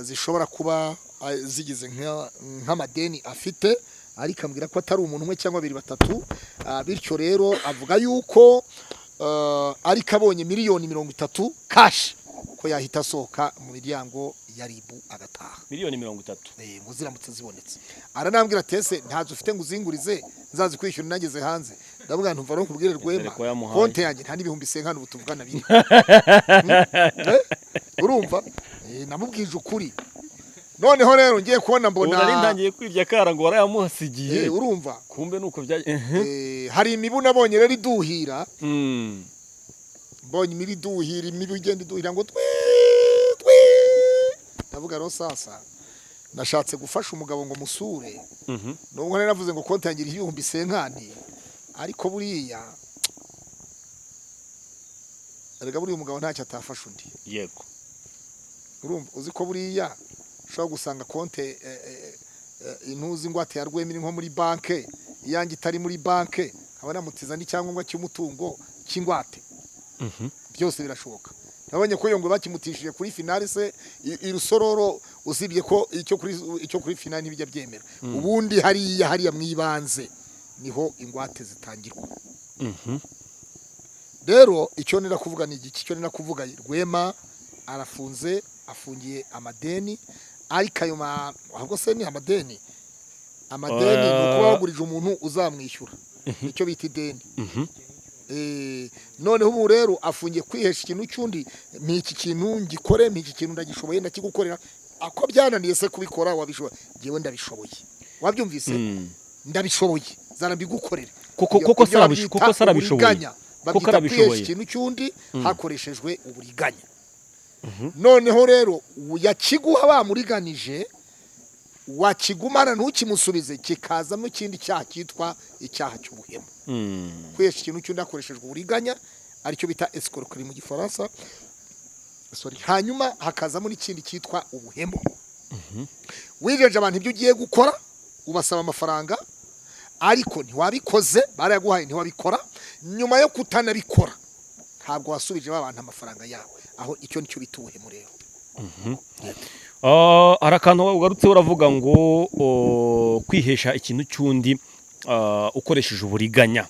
zishobora kuba zigize nk'amadeni afite, ariko ambwira ko atari umuntu umwe cyangwa babiri batatu. Bityo rero avuga yuko ariko abonye miliyoni 30 cash ko yahita asohoka mu miryango ya RIB agataha. Miliyoni 30? Ngo ziramutse zibonetse. Aranambwira ati: "Ese ntazo ufite ngo uzingurize, nzazikwishyura nageze hanze?" Ndavuga ntumva no kubwire Rwema, ko yamuhaye. Konte yanjye nta n'ibihumbi senkani ubu tuvugana biri. Urumva? Namubwije ukuri. Noneho rero ngiye kubona Ubu mbona nari ntangiye kwirya kara ngo warayamuhasigiye. Urumva? Kumbe nuko bya Hari imibu nabonye rero iduhira. Mbonye imibu iduhira, imibu igenda iduhira ngo twi twi. Ndavuga rero sasa nashatse gufasha umugabo ngo musure, nubwo nari navuze ngo konti yanjye iriho ibihumbi senkani, ariko buriya erega buriya umugabo ntacyo atafasha undi. Urumva, uzi ko buriya ushobora gusanga konte intuzi ingwate ya Rwema iri nko muri banke, iyanjye itari muri banke, nkaba namutiza n'icyangombwa cy'umutungo cy'ingwate. Byose birashoboka. Nabonye ko Yongwe bakimutishije kuri finale se i Rusororo, usibye ko icyo kuri finale ntibijya byemera. Ubundi hariya mu ibanze niho ingwate zitangirwa. Rero icyo nira kuvuga ni igiki? Icyo nira kuvuga, Rwema arafunze, afungiye amadeni, ariko ayo ma ahubwo se ni amadeni? Amadeni ni ukuba wagurije umuntu uzamwishyura, icyo bita ideni. Noneho ubu rero afungiye kwihesha ikintu cy'undi: mpa iki kintu ngikore, mpa iki kintu ndagishoboye, ndakigukorera. Ako byananiye se kubikora wabishoboye? Njyewe ndabishoboye, wabyumvise? Ndabishoboye, zana mbigukorere. Koko Ibyo babyita koko se arabishoboye? uburiganya. Koko Babyita arabishoboye? kwihesha ikintu cy'undi hakoreshejwe uburiganya. Noneho rero yakiguha bamuriganije, wakigumana ntukimusubize, kikazamo ikindi cyaha cyitwa icyaha cy'ubuhemu. Kwihesha ikintu cy'undi hakoreshejwe uburiganya, aricyo bita escroquerie mu Gifaransa, sorry. Hanyuma hakazamo n'ikindi cyitwa ubuhemu. Wijeje abantu ibyo ugiye gukora, ubasaba amafaranga, ariko ntiwabikoze, barayaguhaye ntiwabikora. Nyuma yo kutanabikora, ntabwo wasubije ba bantu amafaranga yawe. Aho icyo nicyo bita ubuhemu rero. Hari akantu ugarutse uravuga ngo kwihesha ikintu cy'undi ukoresheje uburiganya.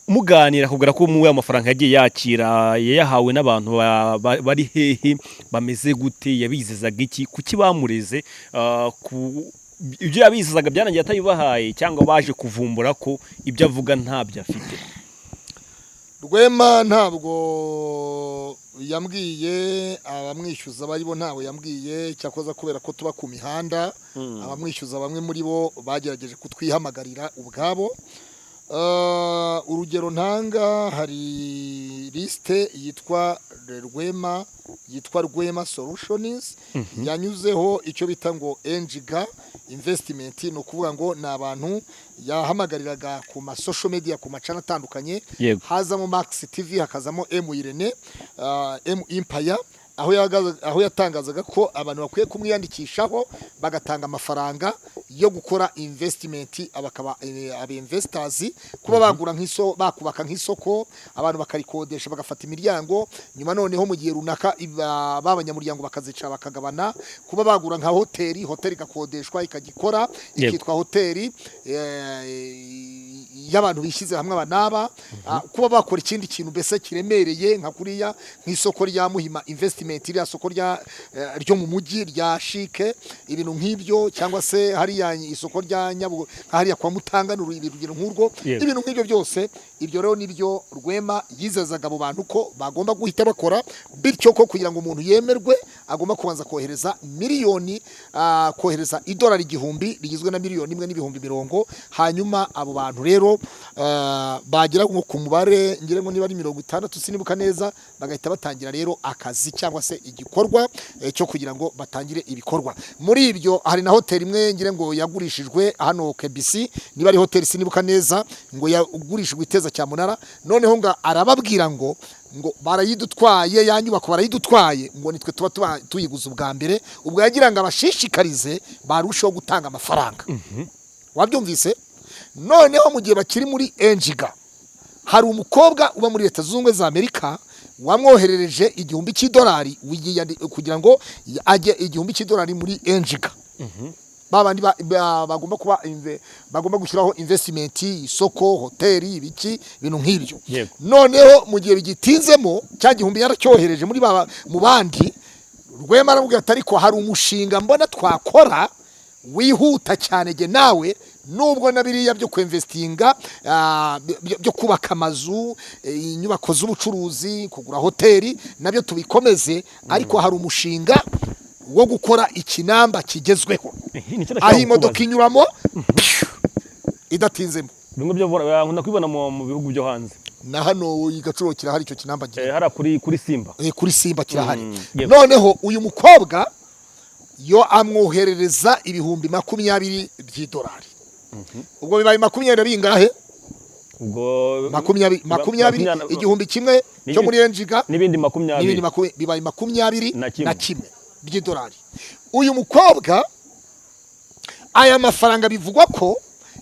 Muganira akubwira ko muwe amafaranga yagiye yakira yayahawe n'abantu bari hehe, bameze gute, yabizezaga iki, kuki bamureze? Ibyo yabizezaga byarangiye atabibahaye, cyangwa baje kuvumbura ko ibyo avuga ntabyo afite? Rwema ntabwo yambwiye abamwishyuza baribo, ntabwo yambwiye. Cyakoza kubera ko tuba ku mihanda, abamwishyuza bamwe muri bo bagerageje kutwihamagarira ubwabo. Urugero ntanga, hari lisite yitwa Rwema, yitwa Rwema Solutions, yanyuzeho icyo bita ngo Enjiga Investment. Ni ukuvuga ngo ni abantu yahamagariraga ku ma social media, ku macana atandukanye. Hazamo Max TV, hakazamo M Irene, M Empire, aho yatangazaga ko abantu bakwiye kumwiyandikishaho bagatanga amafaranga yo gukora investment, bakaba aba investors, kuba bagura nk'iso, bakubaka nk'isoko, abantu bakarikodesha, bagafata imiryango, nyuma noneho mu gihe runaka b'abanyamuryango bakazicara bakagabana, kuba bagura nka hoteli, hoteli igakodeshwa ikagikora, ikitwa hoteli y'abantu bishyize hamwe aba n'aba, kuba bakora ikindi kintu mbese kiremereye nka kuriya, nk'isoko rya Muhima Investment, iriya soko ryo mu mujyi rya Shike, ibintu nk'ibyo, cyangwa se hariya isoko rya Nyabugo, nka hariya kwa Mutanganuro, urugero nk'urwo. Ibintu nk'ibyo byose, ibyo rero nibyo Rwema yizezaga abo bantu ko bagomba guhita bakora, bityo ko kugira ngo umuntu yemerwe agomba kubanza kohereza miliyoni, kohereza idolari 1000 rigizwe na miliyoni 1 n'ibihumbi 50. Hanyuma abo bantu rero bagera nko ku mubare, ngira ngo niba ari 60 sinibuka neza, bagahita batangira rero akazi cyangwa se igikorwa cyo kugira ngo batangire ibikorwa. Muri ibyo hari na hoteli imwe ngira ngo yagurishijwe hano KBC, niba ari hoteli sinibuka neza, ngo yagurishijwe iteza cyamunara. Noneho ngo arababwira ngo Ngo barayidutwaye, ya nyubako barayidutwaye, ngo nitwe tuba tuyiguze ubwa mbere. Ubwo yagira ngo abashishikarize barusheho gutanga amafaranga. Wabyumvise? Noneho mu gihe bakiri muri Enjiga, hari umukobwa uba muri Leta Zunze Ubumwe za Amerika wamwoherereje $1000 kugira ngo ajye $1000 muri Enjiga, babandi bagomba kuba bagomba gushyiraho investment, isoko, hoteli, ibiki, ibintu nk'ibyo. Noneho mu gihe bigitinzemo, cya gihumbi yaracyohereje muri mu bandi. Rwema aramubwira ati: "Ariko hari umushinga mbona twakora wihuta cyane jye nawe, nubwo na biriya byo kwinvestinga, byo kubaka amazu, inyubako z'ubucuruzi, kugura hoteli, nabyo tubikomeze, ariko hari umushinga wo gukora ikinamba kigezweho, Nicyo aho nashaka imodoka kukubaza. inyuramo idatinzemo." Bimwe byo nkunda kubibona mu bihugu byo hanze. Na hano i Gacuro kirahari icyo kinamba. Hariya kuri Simba. Kuri Simba kirahari. Yego. Noneho uyu mukobwa yo amwoherereza $20,000. Ubwo bibaye makumyabiri na bingahe? Ubwo 20, 20, 1000 cyo muri Enjiga n'ibindi n'ibindi 20. Bibaye 21. Na kimwe. Na kimwe by'idolari. Uyu mukobwa aya mafaranga bivugwa ko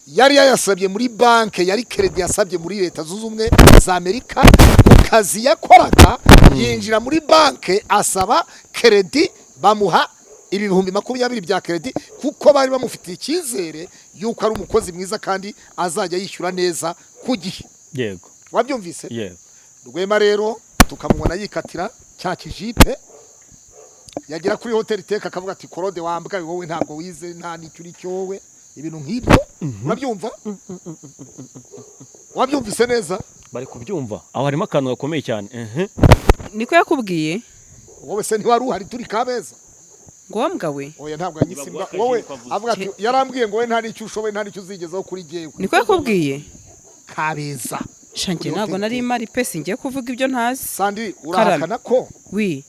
yari yayasabye muri banki, yari crédit yasabye muri Leta Zunze Ubumwe za Amerika ku kazi yakoraga. Yinjira muri banki asaba crédit, bamuha 20,000 bya crédit, kuko bari bamufitiye icyizere yuko ari umukozi mwiza kandi azajya yishyura neza ku gihe. Wabyumvise? Yego. Rwema rero tukamubona yikatira cya kijipe, yagera kuri hoteli teka akavuga ati: "Korode wambwaye wowe, ntabwo wize, nta n'icyo uri cyo wowe," ibintu nk'ibyo. Urabyumva? Wabyumvise neza? Bari kubyumva, aho harimo akantu gakomeye cyane. Niko yakubwiye? Wowe se ntiwari uhari turi Kabeza? Ngo wambwa we? Oya, ntabwo yanyise imbwa wowe. Avuga ati, yarambwiye ngo wowe nta n'icyo ushoboye, nta n'icyo uzigezaho kuri jyewe. Niko yakubwiye? Kabeza. Shange Kuri ntabwo hoteli nari Teka. imari pe, singiye kuvuga ibyo ntazi. Sandi, urahakana ko Wi,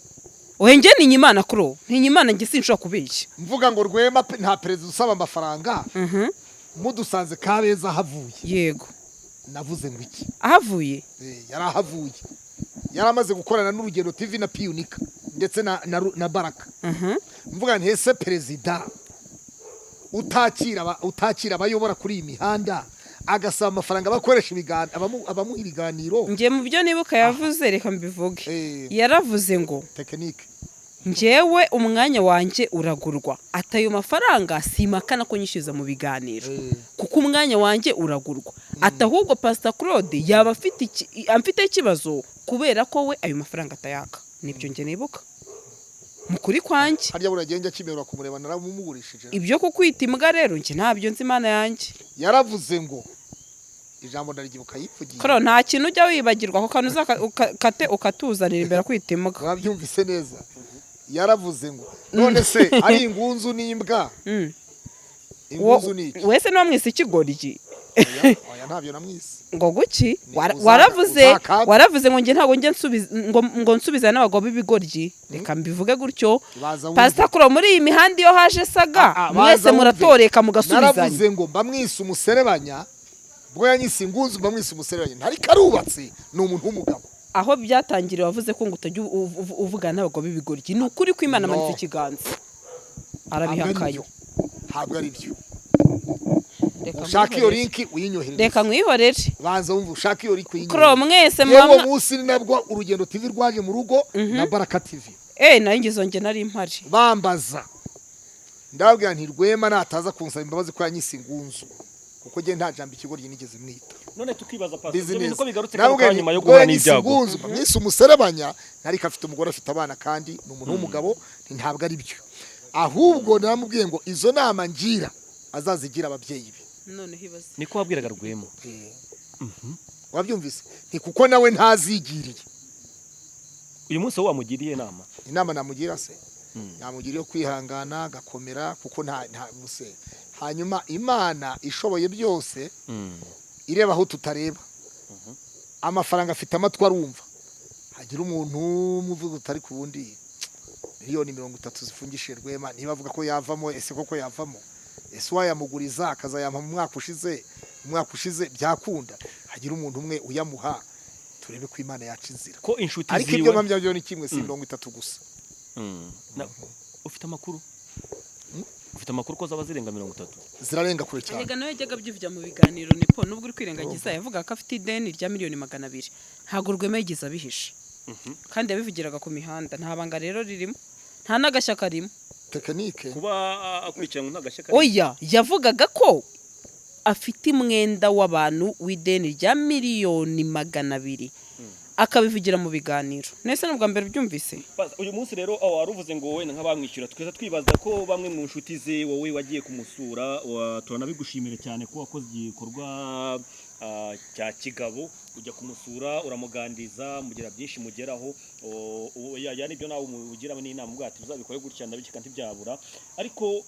oya, njye ntinya Imana kuro, ntinya Imana, njye sinshobora kubeshya. Mvuga ngo Rwema pe, nta perezida usaba amafaranga, mudusanze Kabeza ahavuye? Yego. Navuze ngo iki? Ahavuye? Yari ahavuye, yari amaze gukorana n'Urugendo TV na Piyunika ndetse na Baraka. Mvuga nti: "Ese perezida utakira abayobora kuri iyi mihanda agasaba amafaranga abakoresha ibiganiro, abamuha ibiganiro?" Njye mu byo nibuka yavuze, reka mbivuge. Yaravuze ngo tekinike. "Njyewe umwanya wanjye uragurwa," ati "ayo mafaranga simakana ko nyishyuza mu biganiro, kuko umwanya wanjye uragurwa," ati "ahubwo Pastor Claude yaba afite amfite ikibazo kubera ko we ayo mafaranga atayaka." Nibyo njye nibuka mu kuri kwanjye. Harya buriya njya kimerera kumureba naramumugurishije? Ibyo kukwita imbwa rero njye ntabyo nzi, Imana yanjye. Yaravuze ngo, ijambo ndaryibuka yivugiye. Koro, nta kintu ujya wibagirwa, ako kantu uzakate ukatuzanira imbere kwita imbwa. Mwabyumvise neza? Yaravuze ngo none se ari ingunzu n'imbwa? Ingunzu ni iki? Wese niba mwise ikigoryi. Oya, oya, ntabyo namwise. Ngo guki? Ni Waravuze. uzakate. Waravuze ngo njye ntabwo njye nsubiza ngo nsubiza n'abagabo b'ibigoryi, reka mbivuge gutyo. Baza wumve. Pastor Kuro, muri iyi mihanda iyo haje saga, Ah, ah, mwese baza wumve. muratoreka mugasubizanya. Naravuze ngo mbamwise umuserebanya, ubwo yanyise ingunzu mbamwise umuserebanya, ntariko arubatse, ni umuntu w'umugabo. Aho byatangiriye wavuze ko ngo utajya uvugana n'abagabo b'ibigoryi, ni ukuri ko Imana No. amanitse ikiganza Ntabwo ari arabihakanye. byo, ntabwo ari byo. Reka Ushaka iyo nkwihorere. link uyinyoherereze. Reka nkwihorere. Banza wumve, ushaka iyo link Kuro, uyinyoherereze. mwese Yewe, uwo muba munsi ni nabwo Urugendo TV rwaje mu rugo na Baraka TV. Nayo ngizo njye nari mpari. Bambaza, ndababwira nti: "Rwema nataza kunsaba imbabazi ko yanyise ingunzu, kuko njye nta jambo ikigoryi nigeze mwita." None tukibaza, Pastor, Mbizi ibyo bintu neza. ko bigarutse kano Ndababwira kanya nti, nyuma yo ubwo guhura yanyise n'ibyago. ingunzu, mwise umuserebanya, ariko afite umugore, afite abana, kandi ni umuntu w'umugabo, nti ntabwo ari byo. Ahubwo naramubwiye ngo izo nama ngira azazigira ababyeyi be. Noneho ibaze. Niko wabwiraga Rwema? Wabyumvise? Ni kuko nawe ntazigiriye. Uyu munsi wowe wamugiriye inama? Inama namugira se, namugira iyo kwihangana agakomera, kuko nta buse. Hanyuma Imana ishoboye byose ireba aho tutareba. Amafaranga afite amatwi, arumva. Hagira umuntu umuvuga utari ku wundi, 30 miliyoni zifungishije Rwema, niba avuga ko yavamo, ese koko yavamo? Ese uwayamuguriza akazayampa mu mwaka ushize, umwaka ushize byakunda? Hagira umuntu umwe uyamuha. Turebe ko Imana yaca inzira. Ko inshuti Ariko ziwe ibyo mpamya byo ni kimwe, si 30 gusa. Ufite amakuru, ufite amakuru ko zaba zirenga 30? Zirarenga kure cyane. Erega nawe yajyaga abyivugira mu biganiro. Nepo, nubwo uri kwirengagiza, yavugaga ko afite ideni rya miliyoni 200. Ntabwo Rwema yigeze abihisha, kandi yabivugiraga ku mihanda. Nta banga rero ririmo, nta n'agashya karimo. Tekinike. Kuba akurikiranwe nta gashya? Oya, yavugaga ko afite umwenda w'abantu w'ideni rya miliyoni 200, akabivugira mu biganiro. Nese ni ubwa mbere ubyumvise? Uyu munsi rero aho wari uvuze ngo wenda nk'abamwishyura, twese twibaza ko bamwe mu nshuti ze, wowe wagiye kumusura, turanabigushimira cyane ko wakoze igikorwa cya kigabo, ujya kumusura, uramuganiriza, mugira byinshi mugeraho. Ya nibyo nawe umugiramo n'inama ubwo ati uzabikore gutya, ndabikeka ntibyabura. Ariko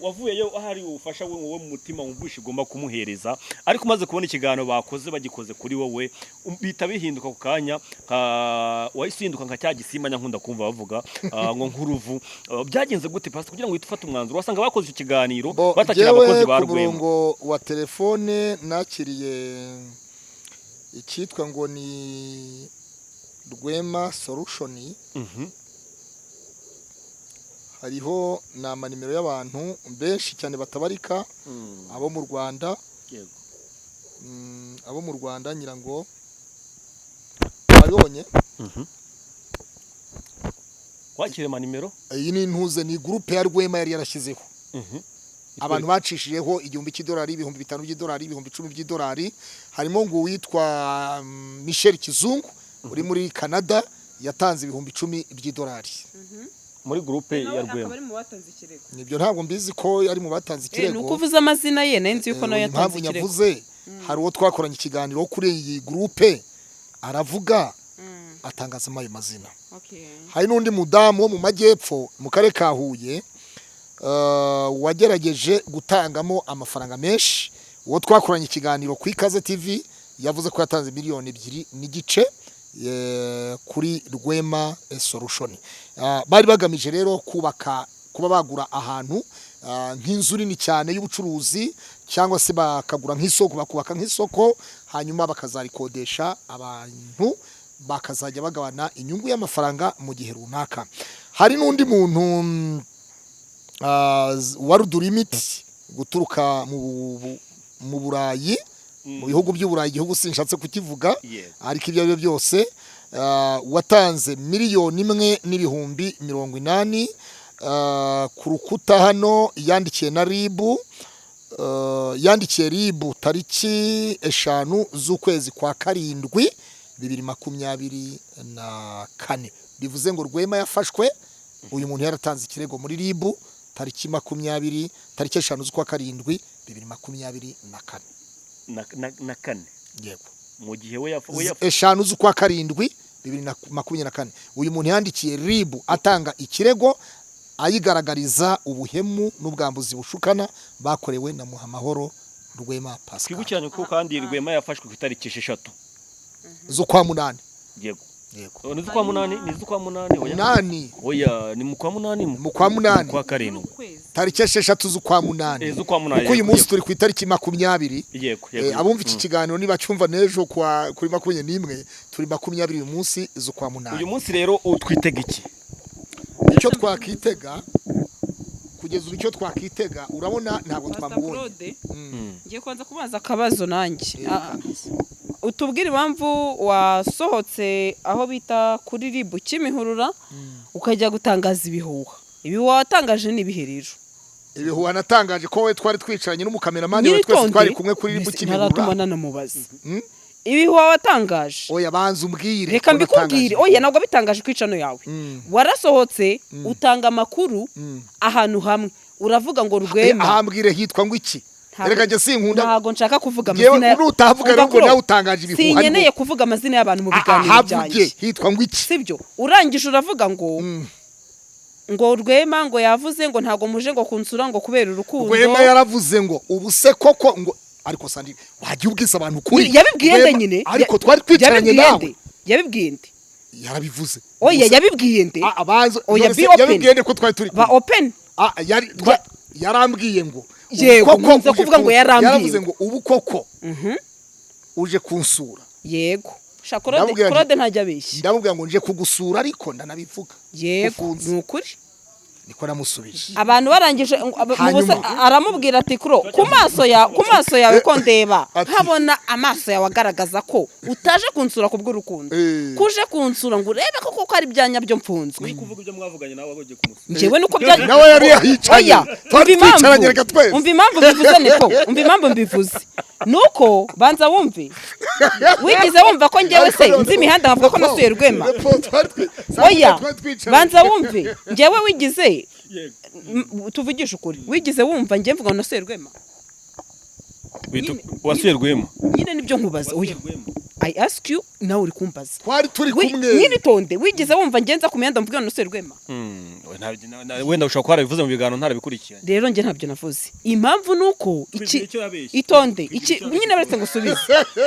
wavuyeyo ahari ubufasha wowe mu mutima wumvishe ugomba kumuhereza, ariko umaze kubona ikiganiro bakoze, bagikoze kuri wowe, bihita bihinduka ku kanya, wahise uhinduka nka cya gisimba nyankunda kumva bavuga ngo nk'uruvu. Byagenze gute, Pastor, kugira ngo uhite ufate umwanzuro wasanga bakoze icyo kiganiro Bo, batakiri jyewe abakozi ba ku Rwema? murongo wa telefone nakiriye icyitwa ngo ni Rwema Solution. Hariho ni amanimero y'abantu benshi cyane batabarika, abo mu Rwanda. Abo mu Rwanda ngira ngo wabibonye. Wakiriye amanimero? Iyi ni intuze, ni groupe ya Rwema yari yarashyizeho. Abantu bacishijeho $1000, 5000 by'idolari, 10,000 by'idolari. Harimo ngo uwitwa Michel Kizungu uri muri Canada yatanze 10,000 by'idolari. Muri groupe ya Akaba Rwema? ari mu batanze ikirego. Nibyo, ntabwo mbizi ko ari mu batanze Ni uko ikirego. uvuze amazina ye, nari nzi yuko nawe Impamvu yatanze ikirego. nyavuze, hari uwo twakoranye ikiganiro kuri iyi groupe, aravuga, atangazamo ayo mazina. Hari n'undi mudamu wo mu majyepfo mu karere ka Huye wagerageje gutangamo amafaranga menshi. Uwo twakoranye ikiganiro ku Ikaze TV yavuze ko yatanze miliyoni 2.5 kuri Rwema Solution. Bari bagamije rero kubaka, kuba bagura ahantu nk'inzu nini cyane y'ubucuruzi, cyangwa se bakagura nk'isoko, bakubaka nk'isoko, hanyuma bakazarikodesha abantu, bakazajya bagabana inyungu y'amafaranga mu gihe runaka. Hari n'undi muntu wa Rudurimiti guturuka mu Burayi, mu bihugu by'Uburayi, igihugu sinshatse kukivuga, ariko ibyo ari byo byose watanze 1,080,000 ku rukuta hano. Yandikiye na RIB, yandikiye RIB tariki 5 z'ukwezi kwa karindwi 2024. Bivuze ngo Rwema yafashwe uyu muntu yaratanze ikirego muri RIB tariki 20, tariki 5 z'ukwa karindwi 2024. Na kane? Yego. Mu gihe we 5 z'ukwa karindwi 2024, uyu muntu yandikiye RIB atanga ikirego, ayigaragariza ubuhemu n'ubwambuzi bushukana bakorewe na Muhamahoro Rwema Pascal. Twibukiranye ko kandi Rwema yafashwe ku itariki 6 z'ukwa munani. Yego. Yego. Ni z'ukwa munani, ni z'ukwa munani, oya. Munani. Oya, ni mu kwa munani. Mu kwa munani. Mu kwa karindwi. Tariki 6 z'ukwa munani. Z'ukwa munani. Kuko uyu Yego, munsi yego. turi ku itariki 20. Yego. Abumva iki kiganiro nibacyumva n'ejo kwa kuri 21, turi 20 uyu munsi z'ukwa munani. Uyu munsi rero utwitega iki? Icyo twakitega kugeza ubu, icyo twakitega, urabona ntabwo Pastor twamubonye. Claude, ngiye kubanza kubaza akabazo nanjye. Utubwire impamvu wasohotse aho bita kuri RIB Kimihurura ukajya gutangaza ibihuha. Ibihuha watangaje ni ibihe rero? Ibihuha natangaje ko we twari twicaranye n'umukameramani we, twese Nyiritonde, twari kumwe kuri RIB mbese Kimihurura. ntaratuma nanamubaza. Ibihuha watangaje. Oya, banza umbwire Reka ko natangaje mbikubwire. ibihuha. Oya, ntabwo bitangaje ku icano yawe. Warasohotse utanga amakuru ahantu hamwe, uravuga ngo Rwema Ahambwire hitwa ngo iki? Reka njye sinkunda. Ntabwo nshaka kuvuga Njyewe amazina nutahavuga rero ngo Umva, nawe utangaje ibihuha. Sinkeneye kuvuga amazina y'abantu mu biganiro Ahavuge byanjye. hitwa ngo iki? Sibyo? Urangije uravuga ngo Rwema ngo yavuze ngo ntabwo muje ngo kunsura ngo kubera urukundo. Rwema yaravuze ngo ubu se koko ngo, ariko Sandi, wajya ubwiza abantu ukuri. Yabibwiye nde Rwema- nyine? Ariko twari twicaranye Yabibwiye nawe. nde? Yabibwiye nde? Yarabivuze. Oya, Ubuse- yabibwiye nde? Abanza Oya, none se be open. yabibwiye nde ko twari turi Ba kumwe? open. Yarambwiye ngo ubu Yego, koko nkunze uje kuvuga ngo yarambwiye. Yaravuze ngo ubu koko uje kunsura. Yego. Sha Claude, Ndamubwira nti- Claude ntajya abeshya. Ndamubwira ngo nje kugusura, ariko ndanabivuga. Yego. Ufunze. Ni ukuri. Niko namusubije. Abantu barangije mu busa- Hanyuma. Aramubwira ati: "Kuro, ku maso yawe ko ndeba Ati- nkabona amaso yawe agaragaza ko utaje kunsura ku bw'urukundo, kuje kunsura ngo urebe ko koko ari bya nyabyo mfunzwe." Kuvuga ibyo mwavuganye nawe wagiye kumusura. Njyewe nuko bya Nawe yari yahicaye. Oya, Twari umva impamvu. twicaranye reka twese. Umva impamvu mbivuze, niko umva impamvu mbivuze nuko banza wumve. Wigeze wumva ko njyewe se nzi imihanda nkavuga ko nasuye Rwema? Oya, banza wumve. Njyewe wigize tuvugishe ukuri, wigize wumva njye mvuga ngo nasuye Rwema? Wasuye Rwema? Nyine nibyo nkubaza. Oya, I ask you, nawe uri kumbaza. Twari turi kumwe. Nyine itonde. Wigeze wumva ngenza ku mihanda mvuga ngo nasuye Rwema? Wenda ushobora kuba warabivuze mu biganiro ntarabikurikiranye. Rero njye ntabyo navuze. Impamvu ni uko iki Tubibwire icyo yabeshye. Itonde. Iki nyine, baretse ngo usubize.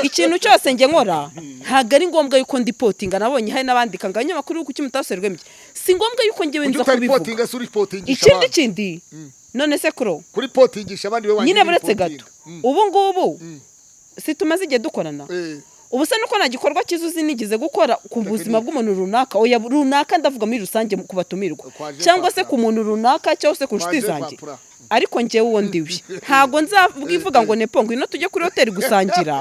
Ikintu cyose njye nkora ntabwo ari ngombwa yuko ndipotinga. Nabonye hari n'abandika ngo abanyamakuru kuki mutasuye Rwema. Si ngombwa yuko njyewe Ujya nza kubivuga. utaripotinga se, uripotingisha Ikindi abandi. kindi, none se kuro Kuri potingisha abandi we nyine buretse gato. Ubu ngubu si tumaze igihe dukorana? Ubu se nuko nta gikorwa cyiza uzi nigeze gukora ku buzima bw'umuntu runaka? Oya, runaka ndavuga muri rusange ku batumirwa Kwaje cyangwa se kwapura. ku muntu runaka cyangwa se ku nshuti Kwaje zanjye. kwapura. Ariko njyewe uwo ndiwe ntago nzabwivuga ngo nepo ngwino tujye kuri hoteli gusangira,